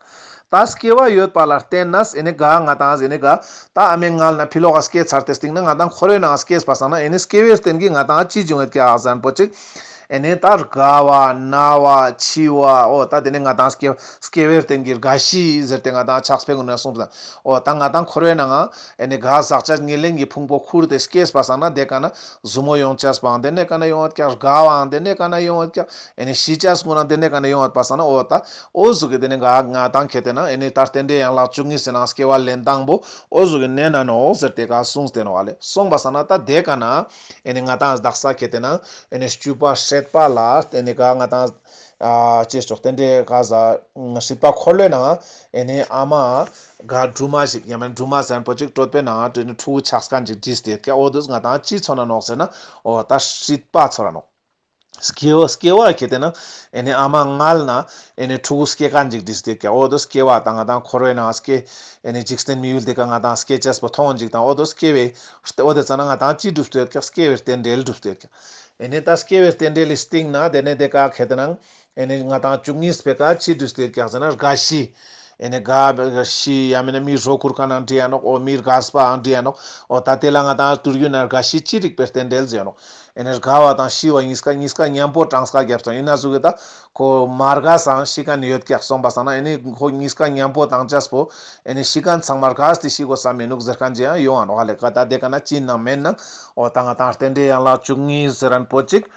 ད་སྐྱེ་བ་ཡོད་པ་ལ་བརྟེན་ནས་ཨེ་ནི་ག་ང་དང་ཨེ་ནི་ག་ད་ཨ་མའི་མངལ་ན་ཕི་ལོག་ག་སྐྱེས་ཚར་ཏེ་སྟིང་ན་ང་དང་འཁོར་བའི་ནང་སྐྱེས་པ་སང་ན་ཨེ་ནི་སྐྱེ་བའི་རྟེན་གྱིས་ང་དང་ཅི་འབྱུང་ཡོད་ཀྱག་ཟེར་ན་པོ་ཅིག་ཨེ་ནི་ད་རྒ་བ་ན་བ་འཆི་བ་འོ་ད་དེ་ནི་ང་དང་སྐྱེ་སྐྱེ་བའི་རྟེན་གྱིས་རྒ་ཤི་ཟེར་ཏེ་ང་དང་ཕྱག་དཔེ་ངོ་ན་གསུངས་ད། འོ་ད་ང་དང་འཁོར་བའི་ནང་ཨེ་ནི་ག་ཟག་བཅས་ཉེར་ལེན་གྱི་ཕུང་པོ་ཁུར་ཏེ་སྐྱེས་པ་སང་ན་དེ་ཀ་ན་ཟུར་མོ་ཡོང་ཅེས་པའང་དེ་ནི་ཀ་ན་ཡོང་ཡོད་ཀྱག་རྒ་བའང་དེ་ནི་ཀ་ན་ཡོང་ཡོད་ཀྱག་ཨེ་ནི་ཤི་ཅེས་ཀུན་ན་དེ་ནི་ཀ་ན་ཡོང་ཡོད་པ་སང་ན་འོ་ད་འོ་ཟུག་གི་དེ་ནི་ག་ང་དང་ཁེ་ཏེ་ན་ཨེ་ནི་ད་རྟེན་འབྲེལ་ཡན་ལག་བཅུ་གཉིས་སི་ནང་སྐྱེ་བ་ལེན་སྟངས་པོ་འོ་ཟུག་གི་ནེ་ན་ནོག་ཟེར་ཏེ་ག་གསུངས་ཏེ་ནོག་ཨ་ལེ། སོང་པ་སང་ན་ད་དེ་ཀ་ན་ཨེ་ནི་ང་དང་དག་ས་ཁེ་ཏེ་ན་ཨེ་ནི་བཅུ་པ་སྲེད་པ་ལ་ཨེ་ནི་ག་ང་དང་ཨ་ཅེས་ཆོག་རྟེན་འབྲེལ་ག་ཟ་སྲིད་པ་འཁོར་ལོའི་ནང་ཨེ་ནི་ཨ་མ་ག་སྦྲུམ་མ་ཞིག་ཡང་མེད་སྦྲུམ་མ་ཟེར་ན་པོ་ཅིག་གྲོད་པའི་ནང་ཨེ་ནི་ཕྲུ་གུ་ཆགས་མཁན་ཅིག་བྲིས་ཏེ་ཡོད་ཀྱག་འོ་དུས་ང་དང་ཅི་མཚོན་ན་ནོག་ཟེར་ན་འོ་ད་སྲིད་པ་མཚོན་ན་ནོག་སྐྱེ་བ་སྐྱེ་བ་ཁེ་ཏེ་ན་ཨེ་ནི་ཨ་མ་མངལ་ན་ཨེ་ནི་ཕྲུ་གུ་སྐྱེ་མཁན་ཅིག་བྲིས་ཏེ་ཡོད་ཀྱག་འོ་དུས་སྐྱེ་བ་དང་ང་དང་འཁོར་བའི་ནང་སྐྱེ་ཨེ་ནི་འཇིག་རྟེན་མི་ཡུལ་དེ་ཀ་ང་དང་སྐྱེ་ཅེས་པོ་མཐོང་ཅིག་དང་འོ་དུས་སྐྱེ་བའི་འོ་དེ་ཙ་ན་ང་དང་ཅི་སྒྲུབ་སྟེ་ཡོད་ཀྱག་སྐྱེ་བའི་རྟེན་འབྲེལ་སྒྲུབ་སྟེ་ཡོད་ཀྱག་ཨེ་ནི་ད་སྐྱེ་བའི་རྟེན་འབྲེལ་ལི་སྟིང་ན་དེ་ནི་དེ་ཀ་ཁེ་ཏེ་ན་ཨེ་ནི་ང་དང་བཅུ་གཉིས་པའི་ཀ་ཅི་བྲིས་ཏེ་ཡོད་ཀྱག་ཟེར་ན་རྒ་ཤི། ཨེ་ནི་རྒ་ཤི་ཡང་མེད་ན་མི་རོ་ཁུར་མཁན་ནང་བྲིས་ཡ་ནོག་འོ་མི་རྒས་པའང་བྲིས་ཡ་ནོག་འོ་ད་དེ་ལ་ང་དང་ཏུར་རྒྱུད་ན་རྒ་ཤི་ཅི་རིགས་པའི་རྟེན་འབྲེལ་ཟེར་ནོག་ཨེ་ནི་རྒ་བ་དང་ཤི་བ་གཉིས་ཀ་གཉིས་ཀ་མཉམ་པོ་གྲངས་ཀ་བརྒྱབ་སོང་ཡིན་ན་ཟུག་གི་ད་ཁོ་མ་རྒས་སང་ཤི་མཁན་ཡོད་ཀྱག་སོང་པ་སང་ན་ཨེ་ནི་ཁོ་གཉིས་ཀ་མཉམ་པོ་བཏང་ཅེས་པོ་ཨེ་ནི་ཤི་མཁན་ཚང་མ་རྒས་ཏེ་ཤི་དགོས་ས་མི་ནུག་ཟེར་མཁན་ཅིག་ཡང་ཡོང་ང་ནོག་ཧ་ལེ། ཀ་ད་དེ་ཀ་ན་ཅི་ནང་མེད་ན་འོ་ད་ང་དང་རྟེན་འབྲེལ་ཡན་ལག་བཅུ་གཉིས་ཟེར་མཁན་པོ་ཅིག་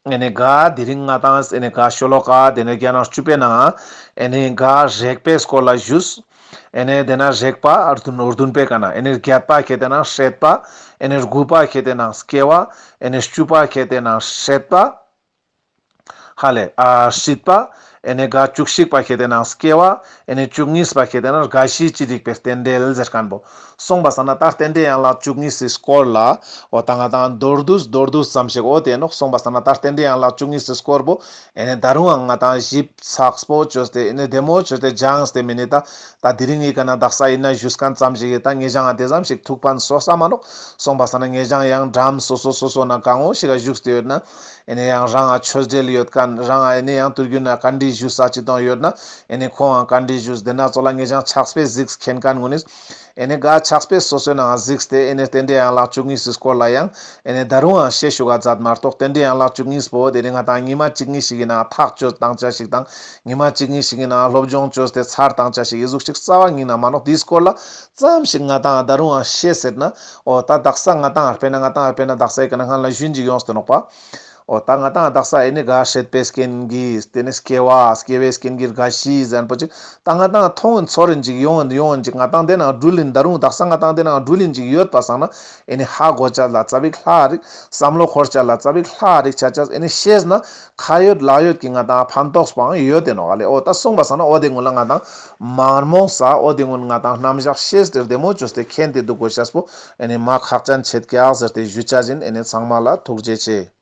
ཨེ་ནི་ག་དེ་རིང་ང་དང་ཨེ་ནི་ག་ཤོ་ལོ་ཀ་དེ་ནི་བརྒྱ་ནང་བཅུ་པའི་ནང་ཨེ་ནི་ག་རེག་པའི་སྐོར་ལ་ཞུས། ཨེ་ནི་དེ་ན་རེག་པ་བདུན་བདུན་པའི་ཀ་ན་ཨེ་ནི་བརྒྱད་པ་ཁེ་ཏེ་ན་སྲེད་པ། ཨེ་ནི་དགུ་པ་ཁེ་ཏེ་ན་སྐྱེ་བ། ཨེ་ནི་བཅུ་པ་ཁེ་ཏེ་ན་སྲེད་པ། ཧ་ལེ་ཨ་སྲིད་པ། ཨེ་ནེ་ག་བཅུ་གཅིག་པ་ཁེ་ཏེ་ན་སྐྱེ་བ། ཨེ་ནེ་བཅུ་གཉིས་པ་ཁེ་ཏེ་ན་རྒ་ཤི་ཅི་རིགས་པའི་རྟེན་འབྲེལ་ཟེར་མཁན་པོ། སོང་པ་སང་ན་ད་རྟེན་འབྲེལ་ཡན་ལག་བཅུ་གཉིས་སི་སྐོར་ལ་འོ་ད་ང་ཏང་མདོར་བསྡུས་མདོར་བསྡུས་ཙམ་ཞིག་འོ་དེ་ནོག། སོང་པ་སང་ན་ད་རྟེན་འབྲེལ་ཡན་ལག་བཅུ་གཉིས་སི་སྐོར་པོ་ཨེ་ནེ་ད་རུང་ང་ཏང་ཞིབ་ཚགས་པོ་བཅོས་ཏེ་ཨེ་ནེ་བདེ་མོ་བཅོས་ཏེ་སྦྱངས་ཏེ་མེ་ནེ་ད་ད་དེ་རིང་ངི་ཀ་ན་དག་ས་ཡིན་ན་ཞུས་མཁན་ཙམ་ཞིག་གི་ད་ངེ་ཅང་ང་དེ་ཙམ་ཞིག་ཐུགས་ཕན་གསོས་ས་མ་ནོག། སོང་པ་སང་ན་ངེ་ཅང་ཡང་འགྲམ་སོ་སོ་སོ་སོ་ན་གང་བོ་ཞིག་ག་བཞུགས་ཏེ་ཡོད་ན། ཨེ་ནེ་ཡང་རང་ང་ཆོས་འབྲེལ་ཡོད་མཁན་རང་ང་ཨེ་ནེ་ཡང་དུས་རྒྱུན་ན་བཀའ་འདྲི་ཞུ་ས་ཅི་དང་ཡོད་ན་ཨེ་ནེ་ཁོང་ང་བཀའ་འདྲི་ཞུས་དེ་ན་ཙོགས་ལ་ངེ་ཅང་ཕྱག་དཔེ་གཟིགས་མཁན་ཀུན་ནི་ཨེ་ནེ་ག་ཕྱག་དཔེ་སོ་སོའི་ནང་གཟིགས་ཏེ་ཨེ་ནེ་རྟེན་འབྲེལ་ཡན་ལག་བཅུ་གཉིས་སི་སྐོར་ལ་ཡང་ཨེ་ནེ་ད་རུང་ཡང་ཤེས་ཞུ་ག་མཛད་མ་གཏོགས་རྟེན་འབྲེལ་ཡན་ལག་བཅུ་གཉིས་པོ་དེ་རིང་ང་ཏང་ཉི་མ་གཅིག་གཉིས་ཤིག་གི་ནང་ཐག་གཅོད་བཏང་ཆ་ཞིག་དང་ཉི་མ་གཅིག་གཉིས་ཤིག་གི་ནང་སློབ་སྦྱོང་བཅོས་ཏེ་ཚར་བཏང་ཆ་ཞིག་ཨི་ཟུག་ཅིག་རྩ་བ་ཉིད་ན་མ་ནོག། དེའི་སྐོར་ལ་ཙམ་ཞིག་ང་ཏང་ད་རུང་ཡང་ཤེས་ཟེར་ན། འོ་ད་དག་ས་ང་ཏང་དཔེར་ན་ང་ཏང་དཔེར་ན་དག་ས་ཡི་ཀ་ན་སྔན་ལ་ཞུན་ཅིག་ཡོངས་ཏེ་ནོག་པ། འོ་ད་ང་ཏང་དག་ས་ཨེ་ནེ་ག་སྲེད་པའི་རྐྱེན་གྱིས་དེ་ནེ་སྐྱེ་བ་སྐྱེ་བའི་རྐྱེན་གྱིས་རྒ་ཤི་ཟེར་མཁན་པོ་ཅིག་ད་ང་ཏང་མཐོང་ཚོར་རིན་ཅིག་ཡོང་ཡོང་ཅིག་ང་ཏང་དེ་ནང་འགྲུལ་ཡིན་ད་རུང་དག་ས་ང་ཏང་དེ་ནང་འགྲུལ་ཡིན་ཅིག་ཡོད་པ་སང་ན་ཨེ་ནེ་ཧ་གོ་ཆ་ལ་ཙ་པིག་ལྷག་རིག། བསམ་བློ་འཁོར་ཆ་ལ་ཙ་པིག་ལྷག་རིག་ཆ་ཆ་ཨེ་ནེ་ཤེས་ན་ཁ་ཡོད་ལག་ཡོད་ཀྱི་ང་ཏང་ཕན་ཐོགས་པའང་ཡོད་དེ་ནོག་ཨ་ལེ། འོ་ད་སོང་པ་སང་ན་འོ་དེ་ཀུན་ལ་ང་ཏང་མ་རྨོངས་ས་འོ་དེ་ཀུན་ང་ཏང་རྣམ་གཞག་ཤེས་ཏེ་བདེ་མོ་བཅོས་ཏེ་མཁྱེན་ཏེ་འདུག་དགོས་ཤེས་པོ་ཨེ་ནེ་མ་ཁག་ཅན་ཆེད་ཀྱག་ཟེར་ཏེ་ཞུ་ཆ་ཡིན། ཨེ་ནེ་ཚང་མ་ལ་ཐུགས་རྗེ་ཆེ།